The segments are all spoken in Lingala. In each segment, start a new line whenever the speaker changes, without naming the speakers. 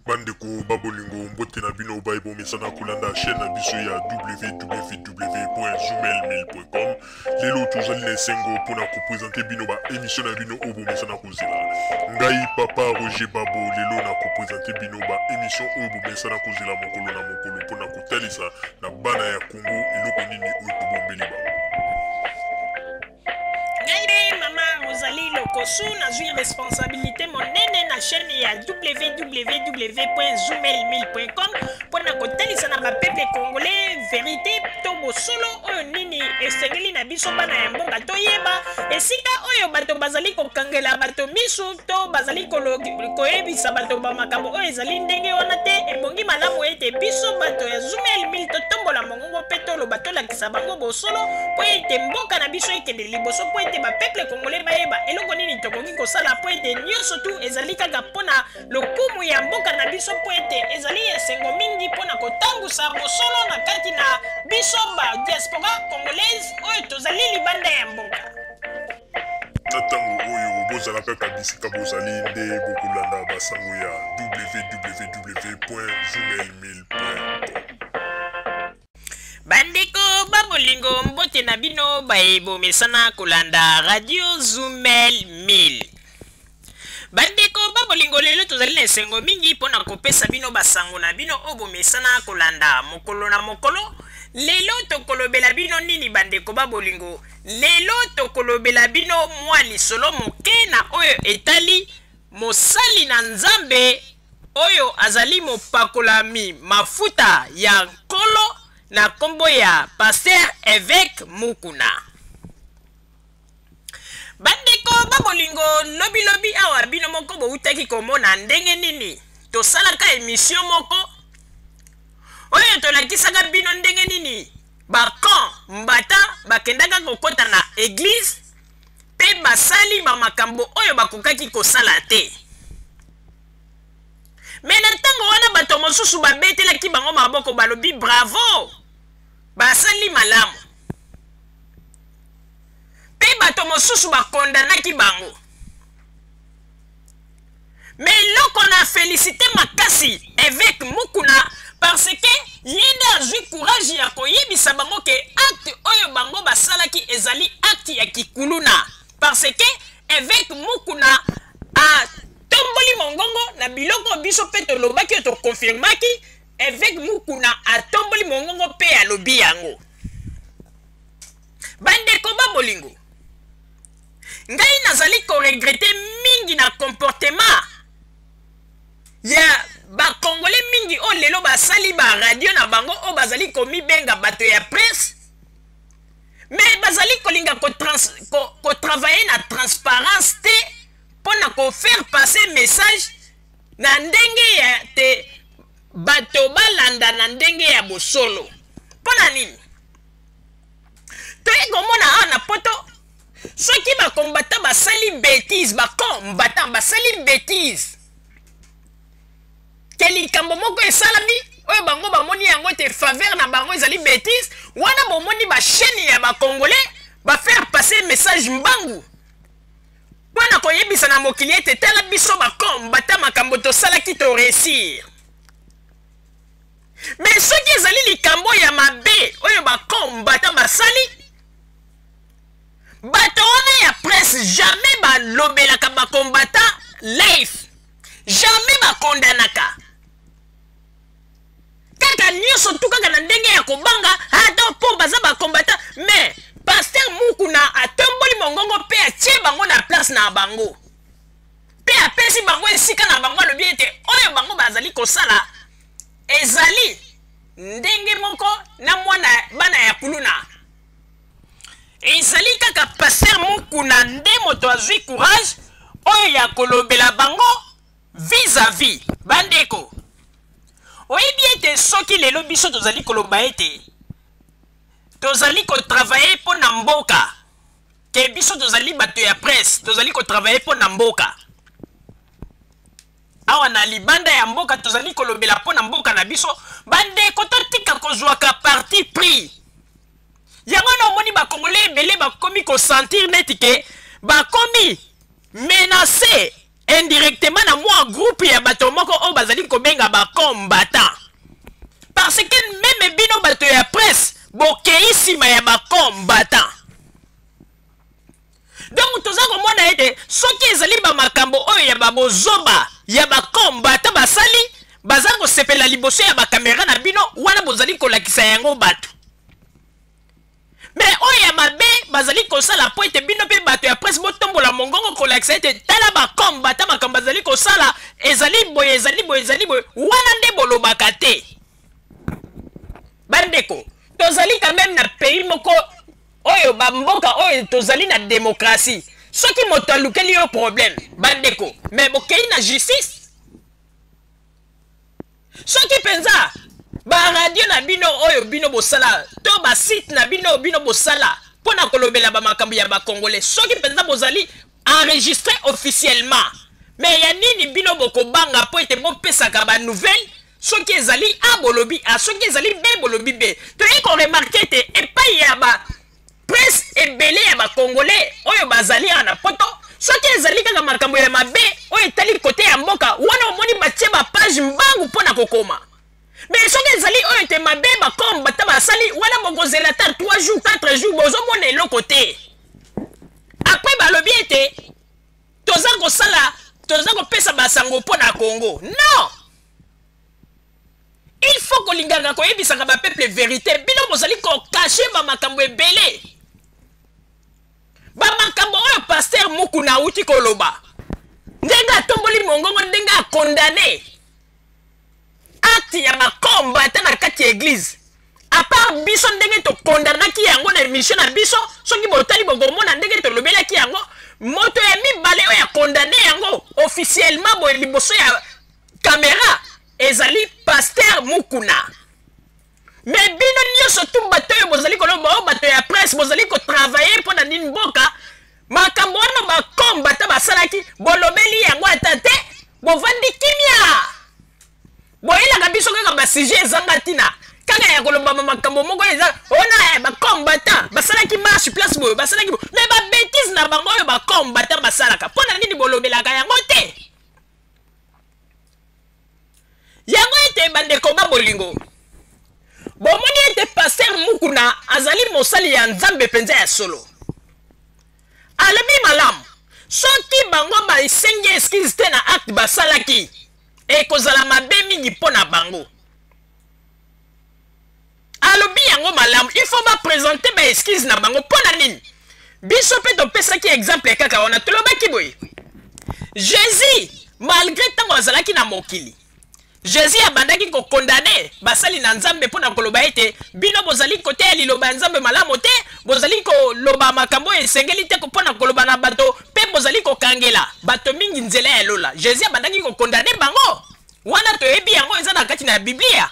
Bandeko ba bolingo, mbote na bino baye bomesana kolanda chaîne na biso ya www.zoomail1000.com. Lelo tozali na esengo mpona kopresente bino ba émission na bino oyo bomesana kozela. Ngai papa Roger Babo lelo na kopresente bino ba émission oyo bomesana kozela mokolo na mokolo mpona kotalisa na bana ya Congo eloko nini oyo tobombeli bango.
Ngai nde mama Rosalie Lokosu, nazwi responsabilité monene na chaîne ya www.zoomel1000.com mpo na kotalisa na bapeuple congolais verité to bosolo oyo nini esengeli na biso bana ya mboka toyeba esika oyo bato bazali kokangela bato misu to bazali koyebisa bato bamakambo oyo ezali ndenge wana te. Ebongi malamu ete biso bato ya Zoomel 1000 totombola mongongo mpe toloba, tolakisa bango bosolo mpo ete mboka na biso ekende liboso, mpo ete bapeuple congolais bayeba eloko nini tokoki kosala, mpo ete nyonso tu ezali kaka mpo na lokumu ya mboka na biso, mpo ete ezali esengo mingi mpo na kotambusa bosolo na kati na biso ba diaspora congolaise oyo tozali libanda ya mboka.
Na ntango oyo bozala kaka bisika bozali nde bokolanda basango ya www.zoomail1000.com.
Bandeko ba bolingo, mbote na bino baye bomesana kolanda radio Zoomel 1000. Bandeko ba bolingo, lelo tozali na esengo mingi mpo na kopesa bino basango na bino oyo bomesana kolanda mokolo na mokolo. Lelo tokolobela bino nini bandeko ba bolingo? Lelo tokolobela bino mwa lisolo moke na oyo etali mosali na Nzambe oyo azali mopakolami mafuta ya Nkolo na nkombo ya Pasteur Evêque Mukuna. Bandeko ba bolingo, lobi lobi awa bino moko bowutaki komona ndenge nini tosalaka emission moko oyo tolakisaka bino ndenge nini ba combattant bakendaka kokota na eglise mpe basali ba makambo oyo bakokaki kosala te. Me na ntango wana bato mosusu babetelaki bango maboko, balobi bravo, basali malamu. Mpe bato mosusu bakondanaki bango. Me eloko na félicité makasi évêque Mukuna, parce que ye nde azwi courage ya koyebisa bango ke acte oyo bango basalaki ezali acte ya kikuluna, parce que évêque Mukuna atomboli mongongo na biloko biso mpe tolobaki oyo tokonfirmaki. Évêque Mukuna atomboli mongongo mpe alobi yango. Bandeko ba bolingo, ngai nazali koregrete mingi na comportement ya bakongole mingi oyo lelo basali ba radio na bango oyo bazali komibenga bato ya presse, me bazali kolinga kotravaille na transparence te mpo na kofaire passer message na ndenge ya te bato balanda na ndenge ya bosolo. Mpo na nini toyei komona awa na poto, soki bakombata basali bétise, bakombata basali bétise ke likambo moko esalami oyo bango bamoni yango ete faveur na bango ezali bétise wana, bomoni bachaîne ya bacongolais bafaire passer message mbangu mpo na koyebisa na mokili ete tala biso bakombata makambo tosalaki to réussir. Me soki ezali likambo ya mabe oyo bakombata basali, bato wana ya presse jamais balobelaka bakombata life, jamais bakondanaka, kaka nyonso tu kaka na ndenge ya kobanga ata mpo baza bakombata. Mais pasteur Mukuna atomboli mongongo mpe atie bango na place na bango mpe apesi bango esika na bango, alobi ete oyo bango bazali kosala ezali ndenge moko na mwana bana ya kuluna. Ezali kaka pasteur Mukuna nde moto azwi courage oyo ya kolobela bango vis-à-vis. Bandeko, oyebi ete soki lelo biso tozali koloba ete tozali kotravaille mpo na mboka, ke biso tozali bato ya presse, tozali kotravaille mpo na mboka awa na libanda ya mboka, tozali kolobela mpo na mboka na biso, bandeko, totika kozwaka parti pris. Yango wana omoni bakongole ebele bakomi kosentir neti ke bakomi menacé indirectement na mwa groupe ya bato moko oyo bazali kobenga. kofinga bacombattant, parce que même bino bato ya presse bokei nsima ya bacombattant. Donc toza komona ete soki ezali bamakambo oyo ya babozoba ya bacombattant basali, baza kosepela liboso ya bakamera na bino wana, bozali kolakisa yango bato. Mais oyo ya mabe bazali kosala mpo ete bino mpe bato ya presse botombola mongongo kolakisa ete tala bacombattant, makambo bazali kosala ezali boye, ezali boye, ezali boye, wana nde bolobaka te. Bandeko, tozali quand même na pays moko oyo, bamboka oyo tozali na démocratie. Soki moto alukeli yo problème, bandeko, mais bokei na justice. Soki mpenza baradio na bino oyo bino bosala to basite na bino oyo bino bosala mpo na kolobela bamakambo ya bacongolais, soki mpenza bozali enregistré officiellement, mais ya nini bino bokobanga mpo ete bopesaka banouvelle? Soki ezali A, bolobi A, soki ezali B, bolobi B. Toyei koremarquer ete epai ya ba presse ebele ya bacongolais oyo bazali awa na Poto, soki ezali kaka makambo ya mabe oyo etali côté ya mboka wana, omoni batie bapage mbangu mpo na kokoma. Mais soki ezali oyo ete mabe bacombattant basali wana, bokozela ata 3 jours, 4 jours, bozomona eloko te. Après balobi ete toza kosala, toza kopesa basango mpo na Congo. Non, il faut kolingaka koyebisaka bapeuple vérité. Bino bozali kocacher bamakambo ebele, bamakambo oyo pasteur Mukuna awuti koloba, ndenge atomboli mongongo, ndenge acondamner acte ya bacombattant na kati ya église. À part biso, ndenge tocondamnaki yango na émission na biso, soki botali bokomona ndenge tolobelaki yango. Moto ya mibale oyo acondamner yango officiellement boye liboso ya caméra ezali pasteur Mukuna. Mais bino nyonso tu, bato oyo bozali koloba oyo bato ya presse, bozali kotravailler mpo na nini mboka, makambo wana bacombattant basalaki, bolobeli yango ata te. Bovandi kimia, boyelaka biso kaka basujet ezanga ntina, kaka ya kolobama makambo moko eza ona bacombattant basalaki marche place boye, basalaki boye. Mais babêtises na bango oyo bacombattant basalaka, mpo na nini bolobelaka yango te? Yango ete bandeko ba bolingo, bomoni ete pasteur Mukuna azali mosali ya Nzambe mpenza ya solo. Alobi malamu, soki bango basengi excuse te na acte basalaki, ekozala mabe mingi mpo na bango. Alobi yango malamu, il faut baprésenter baexcuse na bango. Mpo na nini? Biso mpe topesaki exemple kaka wana, tolobaki boye: Jésus, malgré ntango azalaki na mokili, Jésus abandaki kocondamner basali na Nzambe mpo na koloba ete bino bozali koteya liloba ya Nzambe malamu te, bozali koloba makambo oyo esengeli te mpo na koloba na bato, mpe bozali kokangela bato mingi nzela ya lola. Jésus abandaki kocondamner bango wana, toyebi yango, eza na kati na Biblia.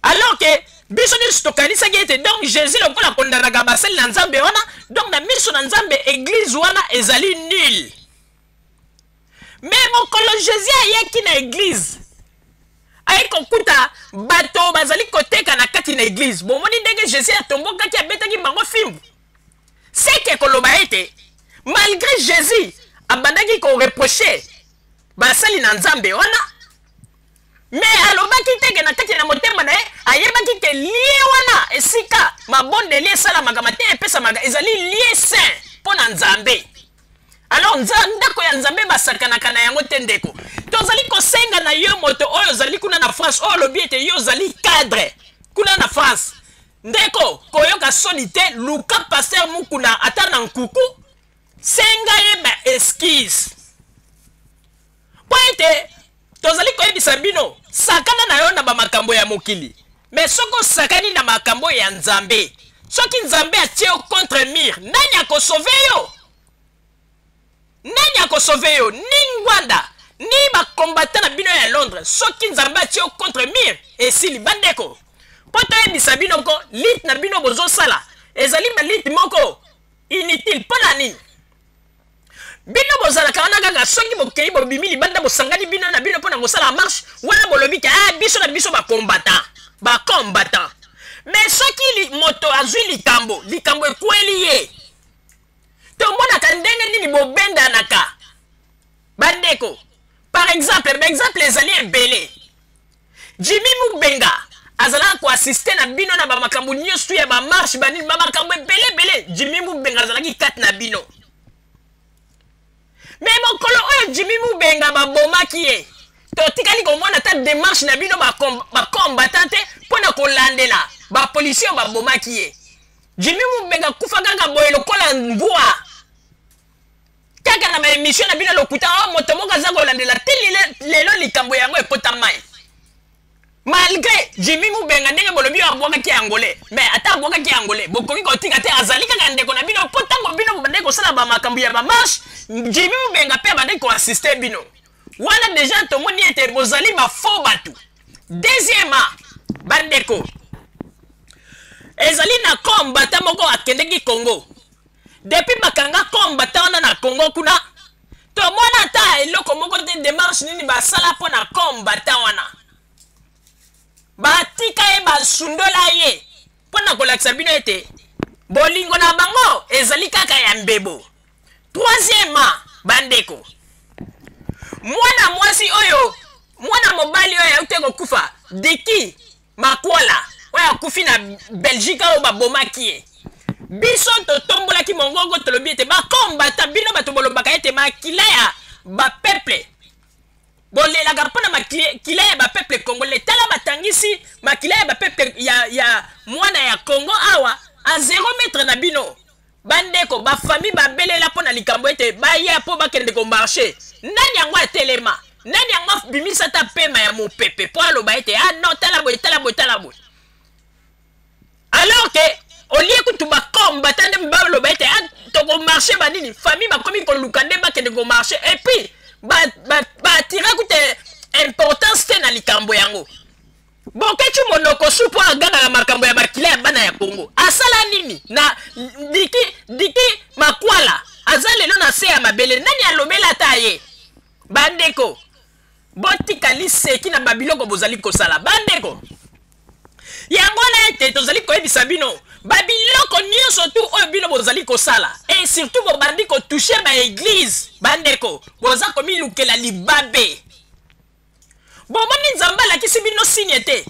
Alors que biso nyonso tokanisaki ete donc Jésus lokola acondamnaka basali na Nzambe wana, donc na miso na Nzambe église wana ezali nul. Mais mokolo Jésus ayaki na église, aye kokuta bato bazali koteka na kati na église. Bomoni ndenge Jésus atombokaki, abetaki bango fimbu. Seke koloba ete malgré Jésus abandaki koreprocher basali na Nzambe wana, mais alobaki te ke na kati na motema na ye ayebaki ke lieu wana esika mabondeli esalamaka, mate epesamaka, ezali lieu saint mpo na Nzambe. Alors ndako ya Nzambe basakanaka na yango te. Ndeko, tozali kosenga na yo, moto oyo ozali kuna na France, oyo olobi ete yo ozali cadre kuna na France, ndeko, koyoka soni te. Luka pasteur Mukuna ata na nkuku, senga ye baexcuse, mpo ete tozali koyebisa bino, sakana na yo na bamakambo ya mokili, mais soki osakani na makambo ya Nzambe, soki Nzambe atie yo contre mur, nani akosauver yo? Nani akosauver yo? Ni Ngbanda, ni bacombattant na bino ya Londres. Soki Nzambe atie yo contre mur, esili. Bandeko, mpo toyebisa bino ko lutte na bino bozosala ezali balutte moko inutile. Mpo na nini bino bozalaka wana kaka? Soki bokei, bobimi libanda, bosangani bino na bino mpo na kosala marche wana, bolobi ke ah, biso na biso bacombattant, bacombattant. Mais soki moto azwi likambo, likambo ekweli ye, tomonaka ndenge nini bobendanaka. Bandeko. Par exemple, ba exemple ezali ebele. Jimmy Mubenga azalaka koassiste na bino na bamakambo nyonso ya bamarche banini, bamakambo ebele ebele. Jimmy Mubenga azalaki kati na bino. Me mokolo oyo Jimmy Mubenga babomaki ye, totikali komona ata demarche na bino bacombattant te mpo na kolandela bapolisier oyo babomaki ye. Jimmy Mubenga akufa kaka boye lokola mbwa, kaka na baemission na bino lokuta. Oyo moto moko aza kolandela te lelo likambo yango ekota mai. Malgré Jimmy Mubenga ndenge bolobi oyo abwakaki Angolais, mais ata abwakaki Angolais, bokoki kotika te, azali kaka ndeko na bino. Mpo ntango bino bobandaki kosala bamakambo ya bamarche, Jimmy Mubenga mpe abandaki koassiste bino. Wana deja tomoni ete bozali bafaux bato. Deuxièmement, bandeko, ezali na combattant moko akendeki Congo. Depuis bakanga combattant wana na Congo kuna, tomona ata eloko moko te. Démarche nini basala mpo na combattant wana? Batika ye, basundola ye, mpo na kolakisa bino ete bolingo na bango ezali kaka ya mbebo. Troisièmement, bandeko, mwana mwasi oyo, mwana mobali oyo auti kokufa, Diki Makwala, oyo akufi na Belgique, oyo babomaki ye, biso totombolaki mongongo, tolobi ete bakombata bino bato bolobaka ete makila ya bapeuple, bolelaka mpo na makila ya bapeuple congolais. Tala, batangisi makila ya bapeuple ya mwana ya Congo awa a 0 mètre na bino. Bandeko, bafamille babelela mpo na likambo ete baya mpo bakende komarche. Nani yango atelema? Nani yango abimisa ata pema ya mopepe mpo aloba ete ah non, tala boye, tala boye, tala boye? Alors que olie kutu bakombata nde baloba ete ah, tokomarche banini, famille bakomi koluka nde bakende komarche, et puis baatire ba, ba kutu importance te na likambo yango. Boketshu monoko su mpo agangaka makambo ya makila ya bana ya Kongo. Asala nini na Diki? Diki Makwala aza lelo na se ya mabele, nani alobela ata ye? Bandeko, botika liseki na babiloko bozali kosala. Bandeko, yango wana ete tozali koyebisa bino babiloko nyonso tu oyo bino bozali kosala, et surtout bobandi kotouche baeglize. Bandeko, boza komilukela libabe. Bomoni, Nzambe alakisi bino signe te.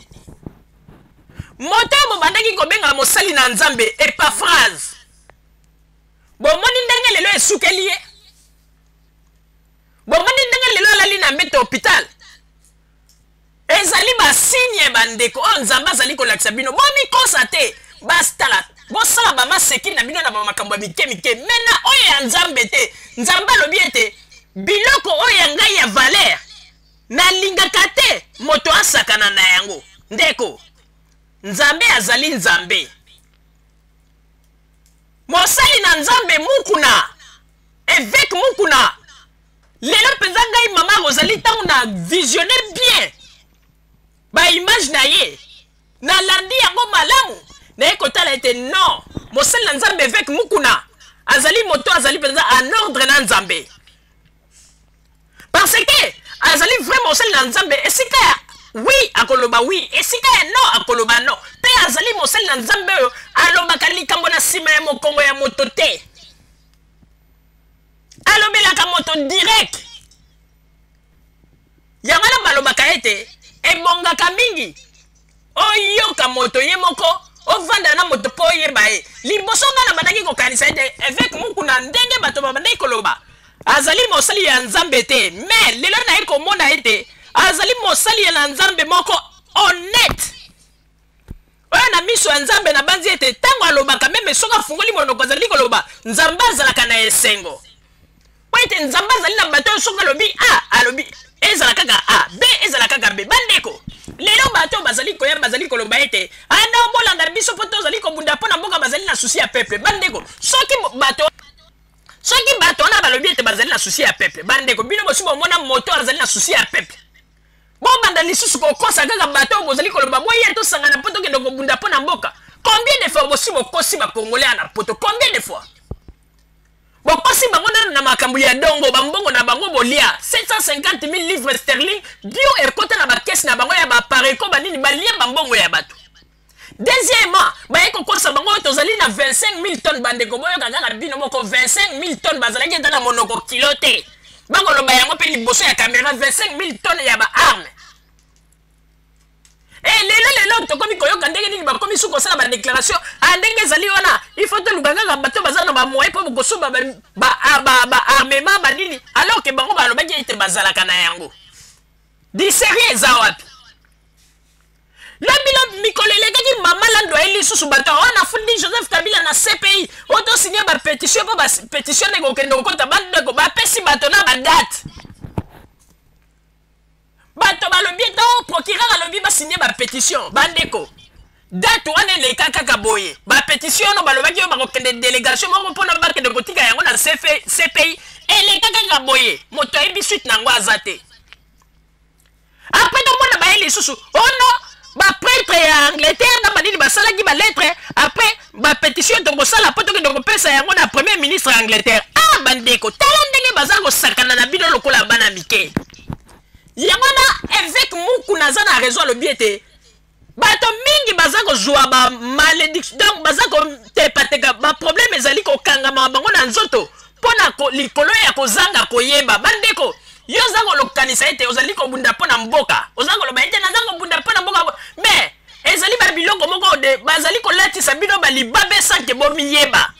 Moto oyo bobandaki kobenga mosali na Nzambe Epaphrase, bomoni ndenge lelo esukeli ye? Bomoni ndenge lelo alali na mbeto hôpital? Ezali basigne, bandeko, oyo Nzambe azali kolakisa bino. Bomikosa te. Bastala, bosala bamaseki na bino na bamakambo ya mike mike, me na oyo ya Nzambe te. Nzambe alobi ete biloko oyo ya ngai ya valeur, nalingaka te moto asakana na yango. Ndeko, Nzambe azali Nzambe. Mosali na Nzambe Mukuna, évêque Mukuna, lelo mpenza ngai mama Rosalie, ntango na visionne bien baimage na ye, nalandi yango malamu, naye kotala ete non, mosali na Nzambe évêque Mukuna azali moto azali mpenza en ordre na Nzambe, parce que azali vrai mosali na Nzambe. Esika ya oui, akoloba oui, esika ya non, akoloba non. Mpe azali mosali na Nzambe oyo alobaka likambo na nsima ya mokongo ya moto te, alobelaka moto direct. Yango wana balobaka ete ebongaka mingi oyoka moto ye moko, ovanda na moto mpo oyeba ye liboso. Ngai nabandaki kokanisa ete évêque Mukuna, ndenge bato babandaki koloba, azali mosali ya Nzambe te, mais lelo naye komona ete azali mosali ya na Nzambe moko honnête, oyo na miso ya Nzambe nabanzi ete ntango alobaka, même soki afungoli monoko azali koloba, Nzambe azalaka na esengo, po ete Nzambe azali na bato oyo soki alobi A, alobi ezala kaka A, B ezala kaka B. Bandeko, lelo bato oyo bazali koya, bazali koloba ete anda bolanda biso mpo tozali kobunda mpo na mboka, bazali na souci ya peuple. Bandeko, soki bato wana balobi ete bazali na souci ya peuple, bandeko, bino bosi bomona moto azali na souci ya peuple? Bobanda lisusu kokosa kaka bato oyo bozali koloba boya tosangana mpo tokende kobunda mpo na mboka. Combien de fois bosi bokosi bakongolais na poto? Combien de fois bokosi bango nano na makambo ya dongo, bambongo na bango bolia, 750 000 livres sterling bio ekota na bakesi na bango ya bapareko banini, balia bambongo ya bato? Deuxièmement, baye kokosa bango oyo tozali na 25 000 tonnes. Bandeko, boyoka kaka bino moko, 25 000 tonnes, bazalaki ata na monoko kilo te. Bakoloba yango mpe liboso ya kamera, 25 000 tonnes ya baarme. E lelo lelo tokomi koyoka ndenge nini bakomi su kosala badéclaration. A ndenge ezali wana, il faut toluka kaka bato baza na bamoyen mpo kosomba baarmement banini, alors ke bango balobaki ete bazalaka na yango. Du sérieux eza wapi? Lobi lobi, mikolo elekaki, mama Lando aye lisusu bato wana afundi Joseph Kabila na CPI oyo tosigner bapétition mpo bapétition ndenge kokende kokota. Bandeko, bapesi bato na badate. Bato balobi ete o procureur alobi basigner bapétition. Bandeko, date wana eleka kaka boye. Bapétition wana balobaki oyo bakokende délégation moko mpona bakende kotika yango na CPI, eleka kaka boye. Moto ayebi suite na yango aza te. Après tomona baye lisusu ono baprêtre ya Angleterre na banini basalaki balettre. Après bapétition tokosala mpo tokende kopesa yango na premier ministre ya Angleterre. Ah bandeko, tala ndenge baza kosakana na bino lokola bana mike. Yango na évêque Mukuna aza na raison, alobi ete bato mingi baza kozwa bamalédiction, donc baza kotepateka, baproblème ezali kokangama bango na nzoto mpo na likolo ya kozanga koyeba. Bandeko, yo oza kolokanisa ete ozali kobunda mpo na mboka, oza koloba ete naza kobunda mpo na mboka, mais ezali babiloko moko de bazali kolatisa bino balibabe sans que bomiyeba.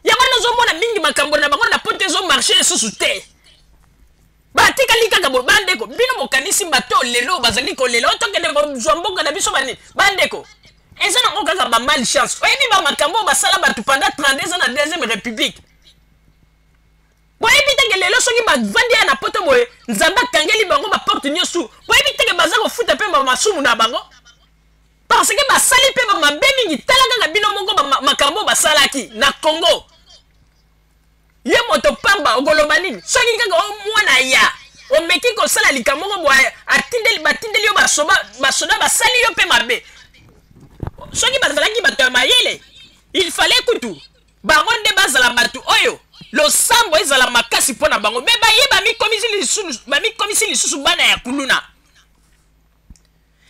Yango nazomona mingi makambo na bango na poto ezomarcher lisusu te, batikali kaka bo. Bandeko, bino bokanisi bato lelo bazali kolela oyo tokende kozwa mboka na biso banini? Bandeko, eza nango kaka bamalchance. Oyebi bamakambo oyo basala bato pendant 32 ans na deuxième république? Boyebi teke lelo soki bavandi ya na poto boye, Nzambe akangeli bango baporte nyonso. Boyebi teke baza kofuta mpe bamasumu na bango, parce que basali mpe bamabe mingi. Tala kaka bino moko makambo oyo basalaki na Congo. Ye moto pamba okoloba nini soki kaka o mwana ya omeki kosala likambo moko boye, atindeli, batindeli yo basoda, basali yo mpe mabe? Soki bazalaki bato ya mayele, il fallait kutu bango nde bazala bato oyo losambo ezala makasi mpo na bango, mais baye bamikomisi lisusu bana ya kuluna.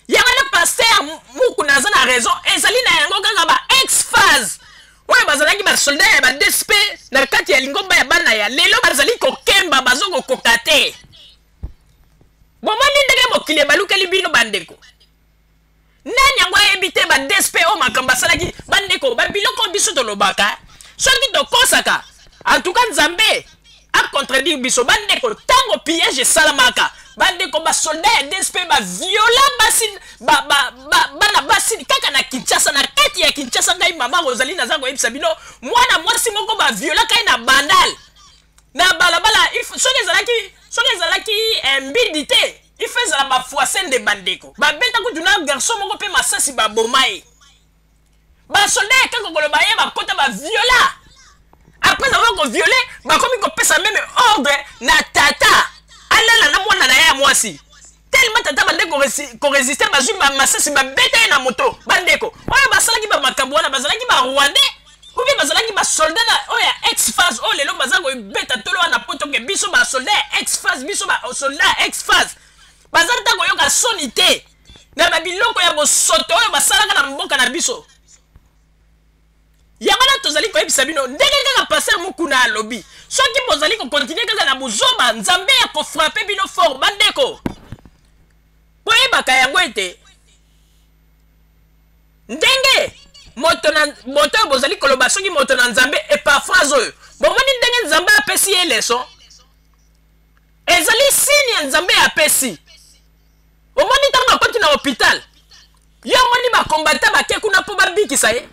Yango na pasteur Mukuna aza na raison. Ezali na yango kaka ba ex FAZ oyo bazalaki basoldat ya baDSP na kati ya lingomba ya bana ya lelo bazali kokemba, bazokokoka te. Bomoni ndenge mokili ebalukeli bino? Bandeko, nani yango ayebi te baDSP oyo makambo basalaki? Bandeko, babiloko biso tolobaka, soki tokosaka, en tout cas Nzambe acontredire biso. Bandeko, ntango pillage esalamaka, bandeko, basoldat ya DSP baviola basi, bana basi kaka na Kinshasa, na kati ya Kinshasa. Ngai mama Ozali naza koyebisa bino, mwana mwasi moko baviolaka ye na Bandal na balabala. Soki ezalaki mbidi te, ifo ezala bafoise nde. Bandeko, babeta kutu na garçon moko mpe masasi, baboma ye. Basoldat ya kaka koloba ye bakota baviola. Après avoir kovioler, bakomi kopesa même ordre na tata alala na mwana na ye ya mwasi, tellement tata bande korésister, bazwi bamasasi, babeta ye na moto. Bandeko, oyo basalaki bamakambo wana bazalaki barwandais ou bien bazalaki basoldat na oyo ya ex FAZ oyo lelo baza kobeta tolo wana po toke biso basoldat ya ex FAZ, biso basoldat ya ex FAZ? Baza ntango koyoka soni te na babiloko ya bosoto oyo basalaka na mboka na biso. Yango wana tozali koyebisa bino ndenge kaka pasteur Mukuna alobi: soki bozali kocontinuer kaka na bozoba, Nzambe ya kofrapper bino fort. Bandeko, boyebaka yango ete ndenge moto na moto oyo bozali koloba soki moto na Nzambe, Epaphrase oyo, bomoni ndenge Nzambe apesi ye leçon, ezali signe ya Nzambe apesi. Omoni ntango akoti na hôpital, ye omoni bakombata bake kuna mpo babikisa ye,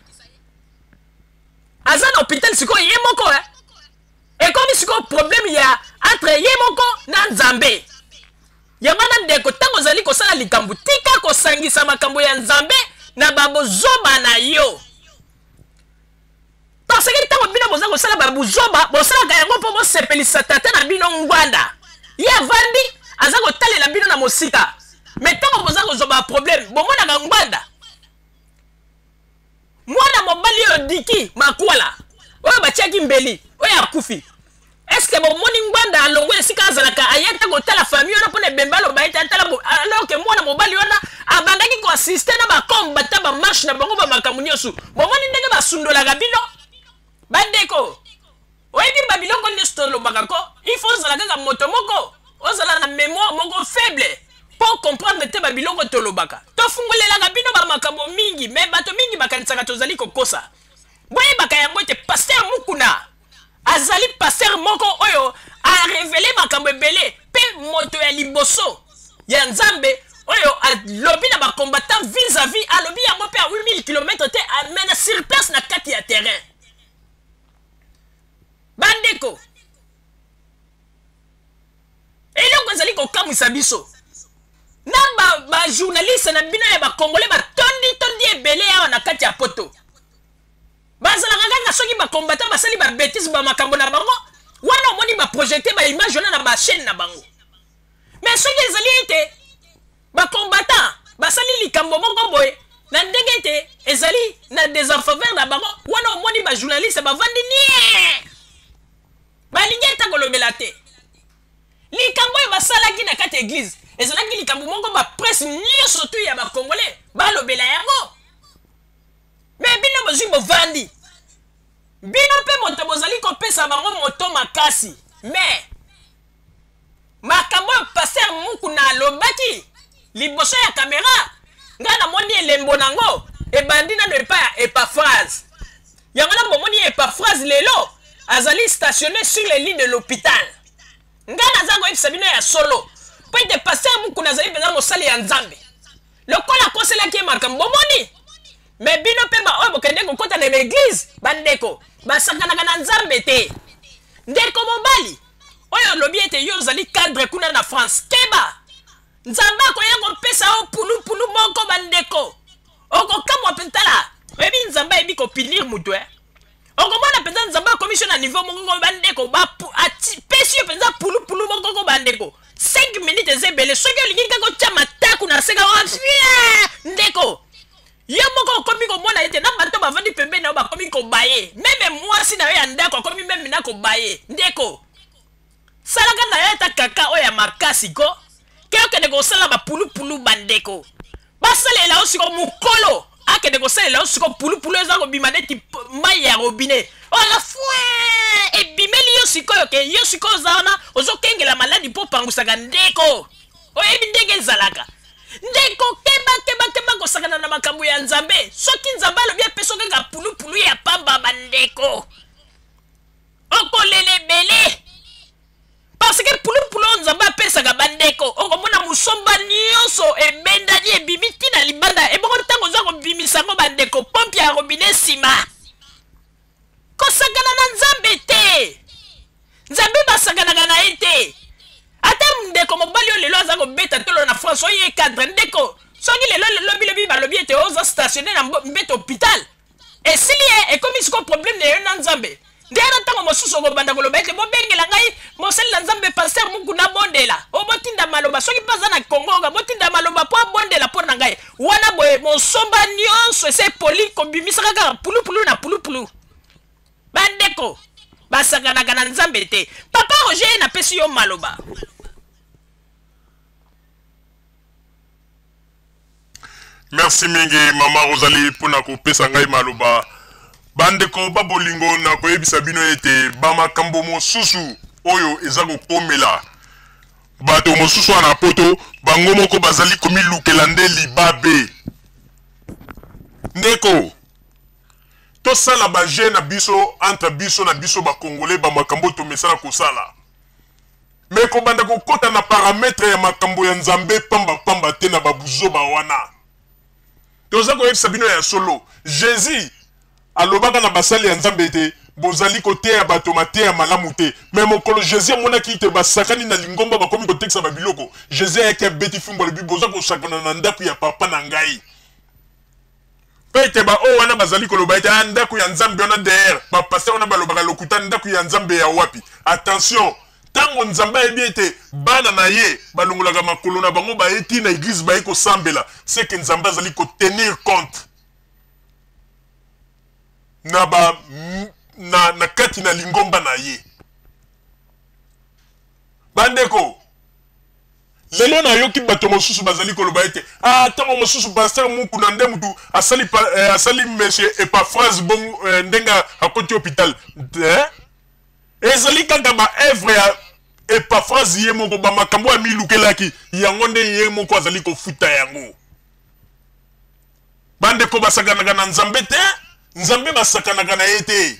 aza na hôpital sikoyo ye moko, eh? Ekomi sikoyo problème ya entre ye moko na Nzambe. Yango wana ndeko, ntango ozali kosala likambo, tika kosangisa makambo ya Nzambe na babozoba na yo, parce que ntango bino boza kosala babuzoba, bosalaka yango mpo bosepelisa tata na bino Ngbanda. Ye avandi aza kotalela bino na mosika, mais ntango boza kozwa baproblème, bomonaka Ngbanda. Mwana mobali oyo Diki Makwala oyo batiaki mbeli, oyo akufi, est-ce bomoni Ngbanda alongwe esika azalaka, aye ata kotala famille wana mpona ebembe, aloba ete atala, alors que mwana mobali wana abandaki koassister na bakombata, bamarche na bango, bamakambo nyonso? Bomoni ndenge basundolaka bino? Bandeko, oyebi babiloko nyonso tolobaka ko. Il faut ozala kaka moto moko, ozala na mémoire moko faible mpo comprendre te babiloko tolobaka. Tofungolelaka bino bamakambo mingi, me bato mingi bakanisaka tozali kokosa. Boyebaka yango ete pasteur Mukuna azali pasteur moko oyo arevele makambo ebele, mpe moto ya liboso ya Nzambe oyo alobi na bacombattant vis-à-vis, alobi yango mpe a 8000 km te, mais na sur place na kati ya terrain. Bandeko, eloko ezali kokamwisa biso na bajournaliste ba na bino ya bacongolais batondi tondi ebele awa na kati ya poto, bazalaka kaka soki bacombattant basali babétise, bamakambo na bango wana, omoni baprojecte baimage wana na bachaîne na bango. Mais soki ezali ete bacombattant basali likambo moko boye na ndenge ete ezali na défaveur na bango, wana omoni bajournaliste bavandi nie, balingi ata kolobela te. Likambo oyo basalaki na kati ya église ezalaki likambo moko bapresse nyonso tu ya bacongolais balobela yango. Me bino bozwi, bovandi, bino mpe moto bozali kopesa bango moto makasi. Me makambo oyo pasteur Mukuna alobaki liboso ya kamera, ngai namoni elembo nango ebandi nano epai ya Epaphrase. Yango na bomoni Epaphrase lelo azali stationné sur le lit de l'hôpital. Ngai naza koyebisa bino ya solo, mpo ete pasteur Mukuna azali mpenza mosali ya Nzambe. Lokola akoselaki ye makambo, bomoni. Me bino mpe baoyo bokende kokɔta na baeglize, bandeko, basakanaka na Nzambe te. Ndeko mobali oyo olobi ete yo ozali cadre kuna na France, keba, Nzambe akoya kopesa yo pulupulu moko, bandeko, okokamwa mpe. Tala, oyebi Nzambe ayebi kopunir moto, eh? Okomona mpenza Nzambe akomisi yo na niveau moko, bandeko, apesi yo mpenza pulupulu moko, bandeko, 5 minutes eza ebele. Soki olingi kaka otya mataku na seka, ndeko, yo moko okomi komona ete na bato bavandi pembeni na yo bakomi kobaye, même mwasi na yo ya ndako akomi même na kobaye. Ndeko, salaka na yo ata kaka oyo ya makasi ko ke okende kosala bapulupulu. Bandeko, basalela yo siko, mokolo akende kosalela yo siko pulupulu, eza kobima neti mai ya robinet oyo fwe ebimeli yo sikoyo, ke yo sikoyo oza wana ozokengela maladi mpo opangusaka. Ndeko, oyebi ndenge ezalaka. Ndeko, keba, keba, keba kosakana na makambo ya Nzambe. Soki Nzambe alobi apesa kaka pulupulu ya pamba, bandeko, okolela ebele, parce que pulupulu oyo Nzambe apesaka, bandeko, okomona mosomba nyonso ebendani, ebimi ntina libanda. Ebongo ntango oza kobimisa yango, bandeko, pompe ya robinet nsima. Kosakana na Nzambe te. Nzambe basakanaka na ye te. Ata ndeko mobali oyo lelo aza kobeta tolo na France, oyo ye cadre, ndeko, soki lelo lobi lobi balobi ete oza stationné na mbeto hôpital, esili ye, ekomi sikoyo problème na yo na Nzambe. Nde wana ntango mosusu okobanda koloba ete bobengela ngai mosali na Nzambe pasteur Mukuna abondela, o botinda maloba, soki mpe aza na Kongo oka botinda maloba mpo abondela mpo na ngai. Wana boye mosomba nyonso ese epoli, kobimisaka kaka pulupulu na pulupulu. Bandeko, basakanaka na Nzambe te. Papa Roger, napesi yo maloba.
Merci mingi, mama Rosalie, mpona kopesa ngai maloba. Bandeko babolingo, na koyebisa bino ete bamakambo mosusu oyo eza kokomela bato mosusu wana poto, bango moko bazali komilukela nde libabe. Ndeko, tosala bajeu na biso entre biso na biso bacongolais, bamakambo tomesana kosala, me kobanda kokɔta na paramètre ya makambo ya Nzambe pambapamba te na babuzoba wana. Toza koyebisa bino ya solo, Jésus alobaka na basali ya Nzambe ete bozali koteya bato mateya malamu te. Me mokolo Jésus amonaki ete basakani na lingomba, bakomi kotekisa babiloko, Jésus ayaki, abeti fimbo, alobi: "Boza kosakana na ndako ya papa na ngai." Mpe ete baoyo wana bazali koloba ete ah, ndako ya Nzambe wana, der bapasteur wana balobaka lokuta, ndako ya Nzambe ya wapi? Attention, ntango Nzambe ayebi ete bana na ye balongolaka makolo na bango, baye ti na église, baye kosambela, seke Nzambe azali kotenir compte na, ba, na kati na lingomba na ye. Bandeko, lelo nayoki bato mosusu bazali koloba ete ah, ntango mosusu pasteur Mukuna nde mutu asali, asali monsieur Epaphrase bongo, ndenge akoti hôpital, eh? Ezali kaka baœuvre ya Epaphras ye moko ba makambo oyo amilukelaki yango nde ye moko azali kofuta yango. Bandeko basakanaka na Nzambe te, Nzambe basakanaka na ye te.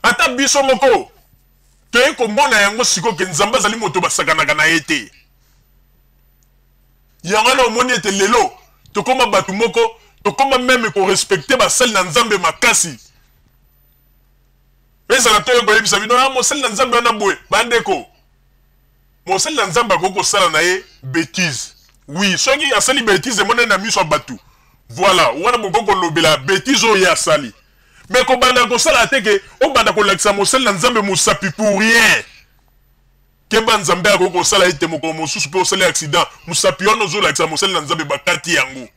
Ata biso moko toye komona yango sikoyo ke Nzambe azali moto basakanaka na ye te. Yango wana omoni ete lelo tokoma bato moko tokoma meme korespecte basali na Nzambe makasi. Ezala toye koyebisa bino ah, mosali na Nzambe wana boye. Bandeko, mosali na Nzambe akoki kosala na ye betise. Oui, soki asali betise emonani na miso ya bato, voilà, wana bokoki kolobela betise oyo ye asali. Mais kobanda kosala te ke obanda kolakisa mosali na Nzambe mosapi pour rien. Keba, Nzambe akoki kosala ete mokolo mosusu mpe osali accident, mosapi wana ozolakisa mosali na Nzambe bakati yango.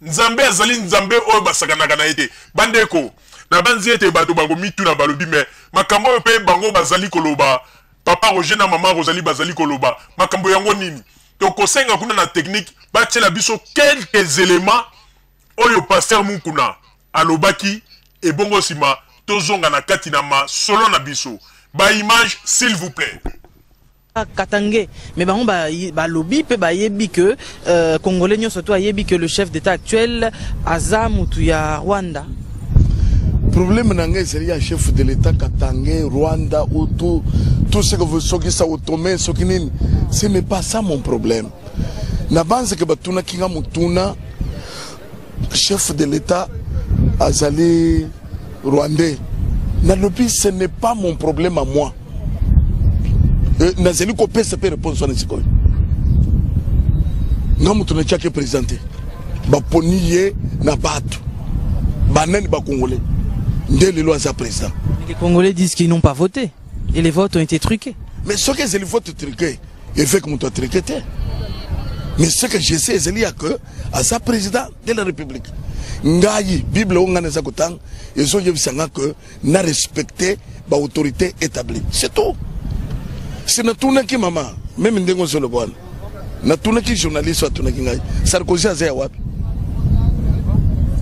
Nzambe azali Nzambe oyo basakanaka na ye te. Bandeko, nabanzi ete bato bakomituna balobi, mais makambo oyo mpe bango bazali koloba, Papa Roger na Mama Rosalie bazali koloba, makambo yango nini? Tokosenga kuna na technique batiela biso quelques elements oyo Pasteur Mukuna alobaki, ebongo sima tozonga na kati na masolo na biso. Ba images s'il vous plait.
Katange mais bango balobi pe bayebi que congolais nyonso to ayebi que le chef d'état actuel aza mutu ya Rwanda.
Problème na ngai ezali ya chef de l'état Katange, Rwanda ou tout, tout ce que vous soki Sao Tomé soki nini, ce n'est pas ça mon problème. Nabanzi ke batunaki nga motuna chef de l'état azali rwandais, nalobi ce n'est pas mon problème à moi. Nazali kopesa mpe réponse wana sikoyo. Nga moto natiaki président te, baponi ye na bato banani, bacongolais nde lelo aza président.
Les Congolais disent qu'ils n'ont pas voté et les votes ont été truqués.
Mais soki ezali vote truqué, évêque moto atruqué te. Mais ce que je sais ezali ya que aza président de la République. Ngai Bible oyo ngai naza kotanga ezoyebisa nga que na respecte baautorité établie, c'est tout. Si natunaki mama meme ndenge ozoloba wana, natunaki journaliste oyo atunaki ngai Sarkozy aza ya wapi.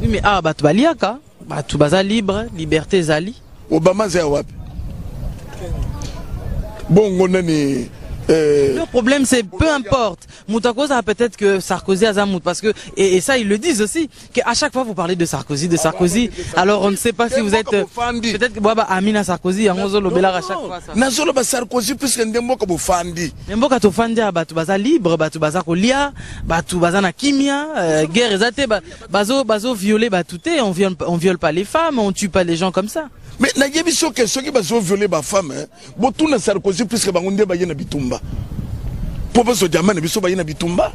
Oui, mais awa bato baliaka, bato baza libre, liberté ezali.
Obama aza ya wapi? Bongo nani?
Le problème, c'est peu importe. Moutakoza, peut-être que Sarkozy a Zamout, parce que, et ça, ils le disent aussi, qu'à chaque fois, vous parlez de Sarkozy, de Sarkozy. Alors, on ne sait pas si vous êtes. Peut-être que Baba Amina Sarkozy, Lobela à chaque fois.
Nazolo ba Sarkozy, puisque ndemboka bofandi.
Mboka tofandi ya bato baza libre, bato baza kolia, bato baza na kimia, guerre eza te, bazo, bazo violer bato te, on viole pas les femmes, on tue pas les gens comme ça.
Mais nayebi soki soki bazo violer ba femme, hein, botuna Sarkozy puisque bango nde baye na bitumba. Po bazo diamant na biso baye na bitumba.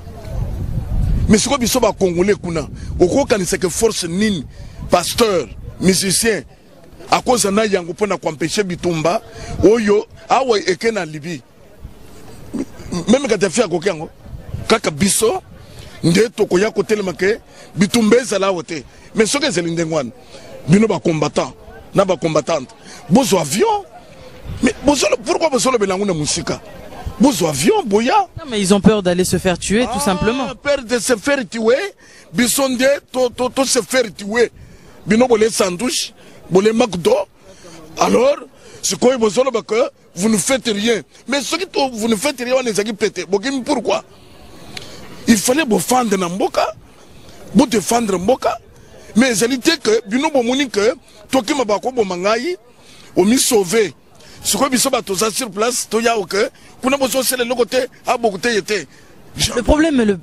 Mais sikoyo biso ba Congolais kuna, okokanisa ke force nini pasteur, musicien akoza na yango mpona koempêcher bitumba oyo awa eke na Libye. Même Kadhafi akoki yango, kaka biso nde tokoya kotelema ke bitumba ezala awa te. Mais soki ezali ndenge wana, bino ba combattant na ba combattante bozwa avion. Mais bozolo, pourquoi bozolobela yango na mosika? Bozwa avion boya.
Non, mais ils ont peur d'aller se faire tuer, tout simplement.
Peur de se faire tuer, biso nde to se faire tuer. Bino bole sandwich, bole McDo. Alors, sikoyo bozoloba que vous ne faites rien. Mais soki to vous ne faites rien wana ezalaki pete. Bokimi pourquoi? Il fallait bofendre na mboka, bo défendre mboka. Mais ezali te que bino bomoni que tokima bakoboma ngai, omi sauver. Sikoyo biso bato toza sur place, toya oke kuna bozosala eloko te, aboku te ye te.
Le problème,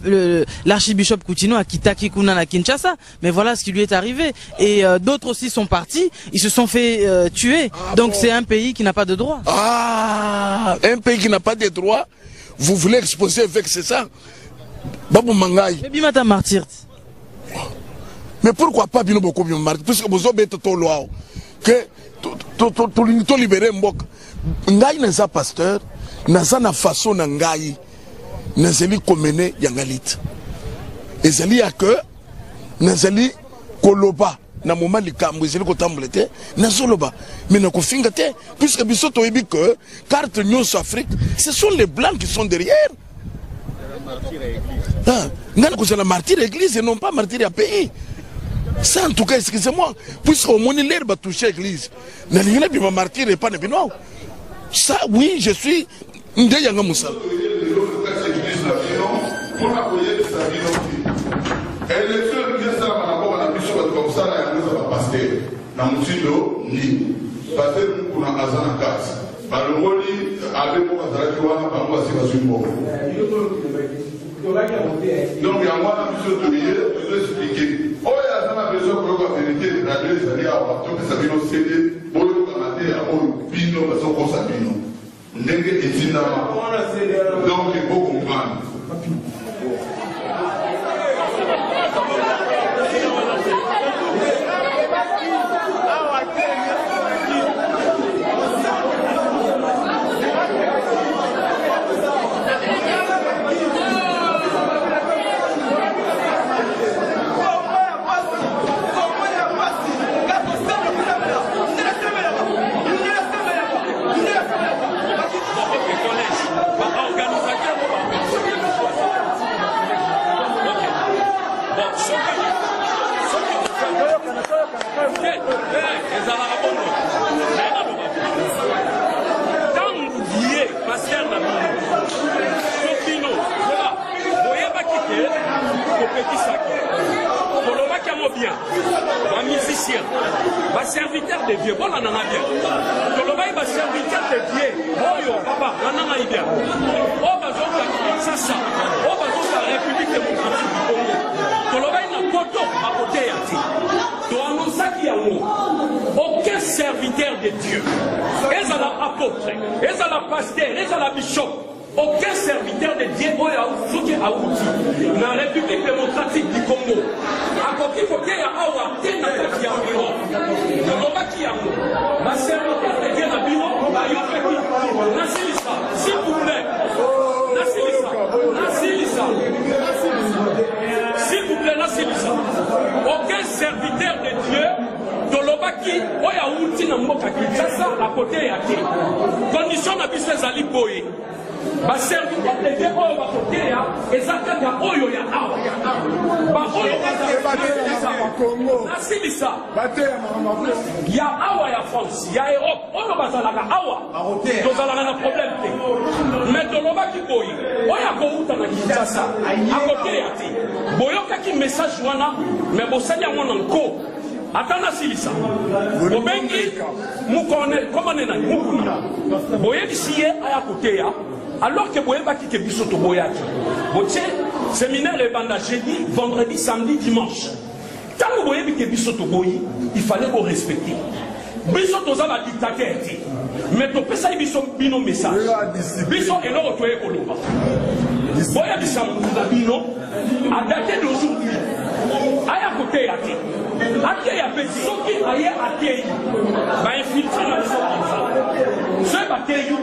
l'archibishop Kutino a quitté kuna na Kinshasa, mais voilà ce qui lui est arrivé. Et d'autres aussi sont partis, ils se sont fait tuer.
Ah,
Donc
bon.
C'est un pays qui n'a pas de droit.
Ah, un pays qui n'a pas de droit, vous voulez exposer avec, c'est ça? Babou Mangaï.
Mais Bimata martyr.
Mais pourquoi pas bino boko bino martyr? Puisque vous avez to loi que to to to to to libérer mboka. Ngai naza pasteur, naza na façon na ngai. Nazali komene yangalit. Ezali ya que nazali koloba na moment likambo ezali kotambola te, nazoloba mais nakofinga te, puisque biso toyebi que carte nyonso Afrique, ce sont les blancs qui sont derrière. Ah, nga nakozala martyr église et non pas martyr ya pays. Ça en tout cas, excusez-moi, puisque omoni l'heure batouche église, nalingi nabima martyr epa na bino awa. Ça oui, je suis nde yanga mosala.
Mpona koyebisa bino te, élection elingi esalama na mboka na biso, bato bakosala yango eza bapasteur na motindo nini? Pasteur Mukuna aza na kati, balongoli abbé moko azalaki wana, bango basi bazwi mbongo. Donc yango wana biso toye tozo expliquer. Oyo aza na besoin koyoka verite, radio ezali awa, topesa bino CD, boyoka mateya oyo bino bazokosa bino ndenge etindama, donc bocomprendre.
Ezalaka bongo. Ntango ye pasteur na bino, so bino boyebaki te, kopekisaki, tolobaki yango bien, bamusicien, baserviteur de Dieu, bolanda nga bien, tolobaki baserviteur de Dieu oyo, papa, landa ngai bien, oyo bazoka Kinshasa, oyo bazoka République démocratique du Congo, tolobaki na poto bakoteya te. Toannonsaki yango, aucun serviteur de Dieu, ezala apôtre, ezala pasteur, ezala bishop, aucun serviteur de Dieu oyo soki awuti na République démocratique du Congo akoki koteya awa te na kati ya Europe. Tolobaki yango, baserviteur de Dieu na bino bayokaki. Nasilisa, s'il vous plaît, nasilisa, nasilisa, s'il vous plaît, nasilisa. Aucun serviteur de Dieu, tolobaki, oyo awuti na mboka Kinshasa akoteya te. Condition na biso ezali boye: baserviteur de Dieu oyo bakoteya eza kaka oyo ya awa, baoyo nasilisa ya awa, ya France, ya Europe, oyo bazalaka awa, tozalaka na problème te. Mais tolobaki boye, oyo akouta na Kinshasa akoteya te. Boyokaki message wana, mais bosali yango na nko. Ata nasilisa, bobengi mokone komane nani, Mukuna, boyebisi ye aya koteya, alors que boyebaki ke biso toboyaki. Botie séminaire ebanda jeudi, vendredi, samedi, dimanche. Ntango boyebi ke biso toboyi, il fallait korespecter biso. Toza badictateur te, mais topesaki biso bino message. Biso eloko toye koloba, boyebisa motu na bino, à dater d'aujourd'hui aya koteya te, ateya mpe. Soki aye ateyi, bainfiltré na biso mpenza, soki bateyi,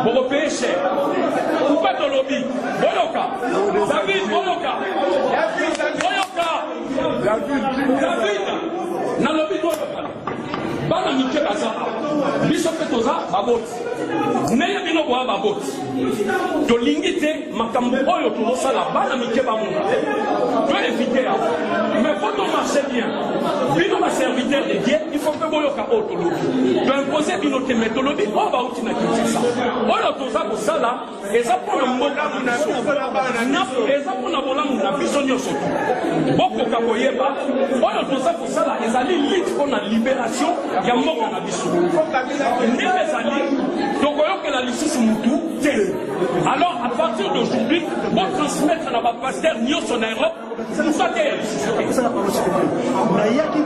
bokopayer cher. Pourquoi tolobi? Boyoka David, boyoka, boyoka David. Nalobi toyokana, bana mike baza awa, biso mpe toza baboti. Ndenge bino boya baboti, tolingi te makambo oyo tozosala bana mike bamona, to éviter yango. Mais po tomarche bien, bino baserviteur de Dieu, il faut mpe boyoka oyo tolobi. Toimpose bino te, mais tolobi oyo bauti na Kinshasa, oyo toza kosala eza mpona mboka na biso, eza mpona bolamu na biso nyonso. Tu bokoka koyeba oyo toza kosala ezali lutte mpona libération ya mboka na biso. Ndenge ezali, tokoyokela lisusu mutu te. Alors à partir d'aujourd'hui, botransmettre na bapasteur nyonso na Europe, mosu ateya lisusu te.
Nayaki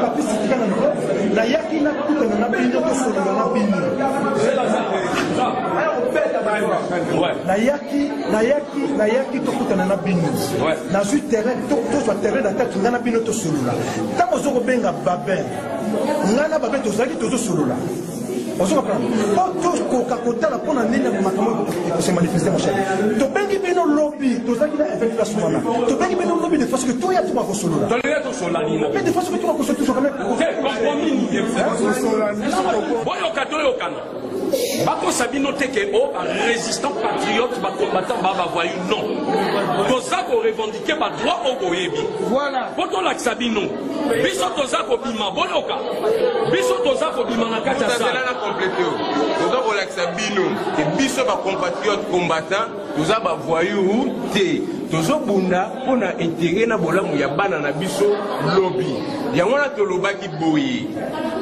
papisi tika na nayaki nakutana na bino, tosolola na bino. Nayaki tokutana na bino, nazwi terrain, tozwa terrain d'entente, ngai na bino tosolola. Ntango ozo kobenga Babin, ngai na Babin tozalaki tozosolola. Ozo comprendre? Po tokoka kotala mpo na nini makambo ekose manifeste, mon cher. Tobengi bino lobi, tozalaki na évêque place wana, tobengi bino lobi de façon que toya tokoka kosolola.
Tolingi tosolola nini?
Mais de façon que tokoka kosolola toujours quand même.
Te, compromis nini? Boyoka, toyokana. Bakosa bino te ke o barésistant patriote, bacombattant, ba bavoyu. Non, toza korevendiquer badroit oyo boyebi mpo tolakisa bino. Biso toza kobima, boyoka, biso toza kobima na kati ya
Tozala
salle.
Na compléter oyo, toza kolakisa bino ke biso bacompatriote combattant toza bavoyu te. Tozobunda mpo na intérêt na bolamu ya bana na biso lobi. Yango wana tolobaki boye: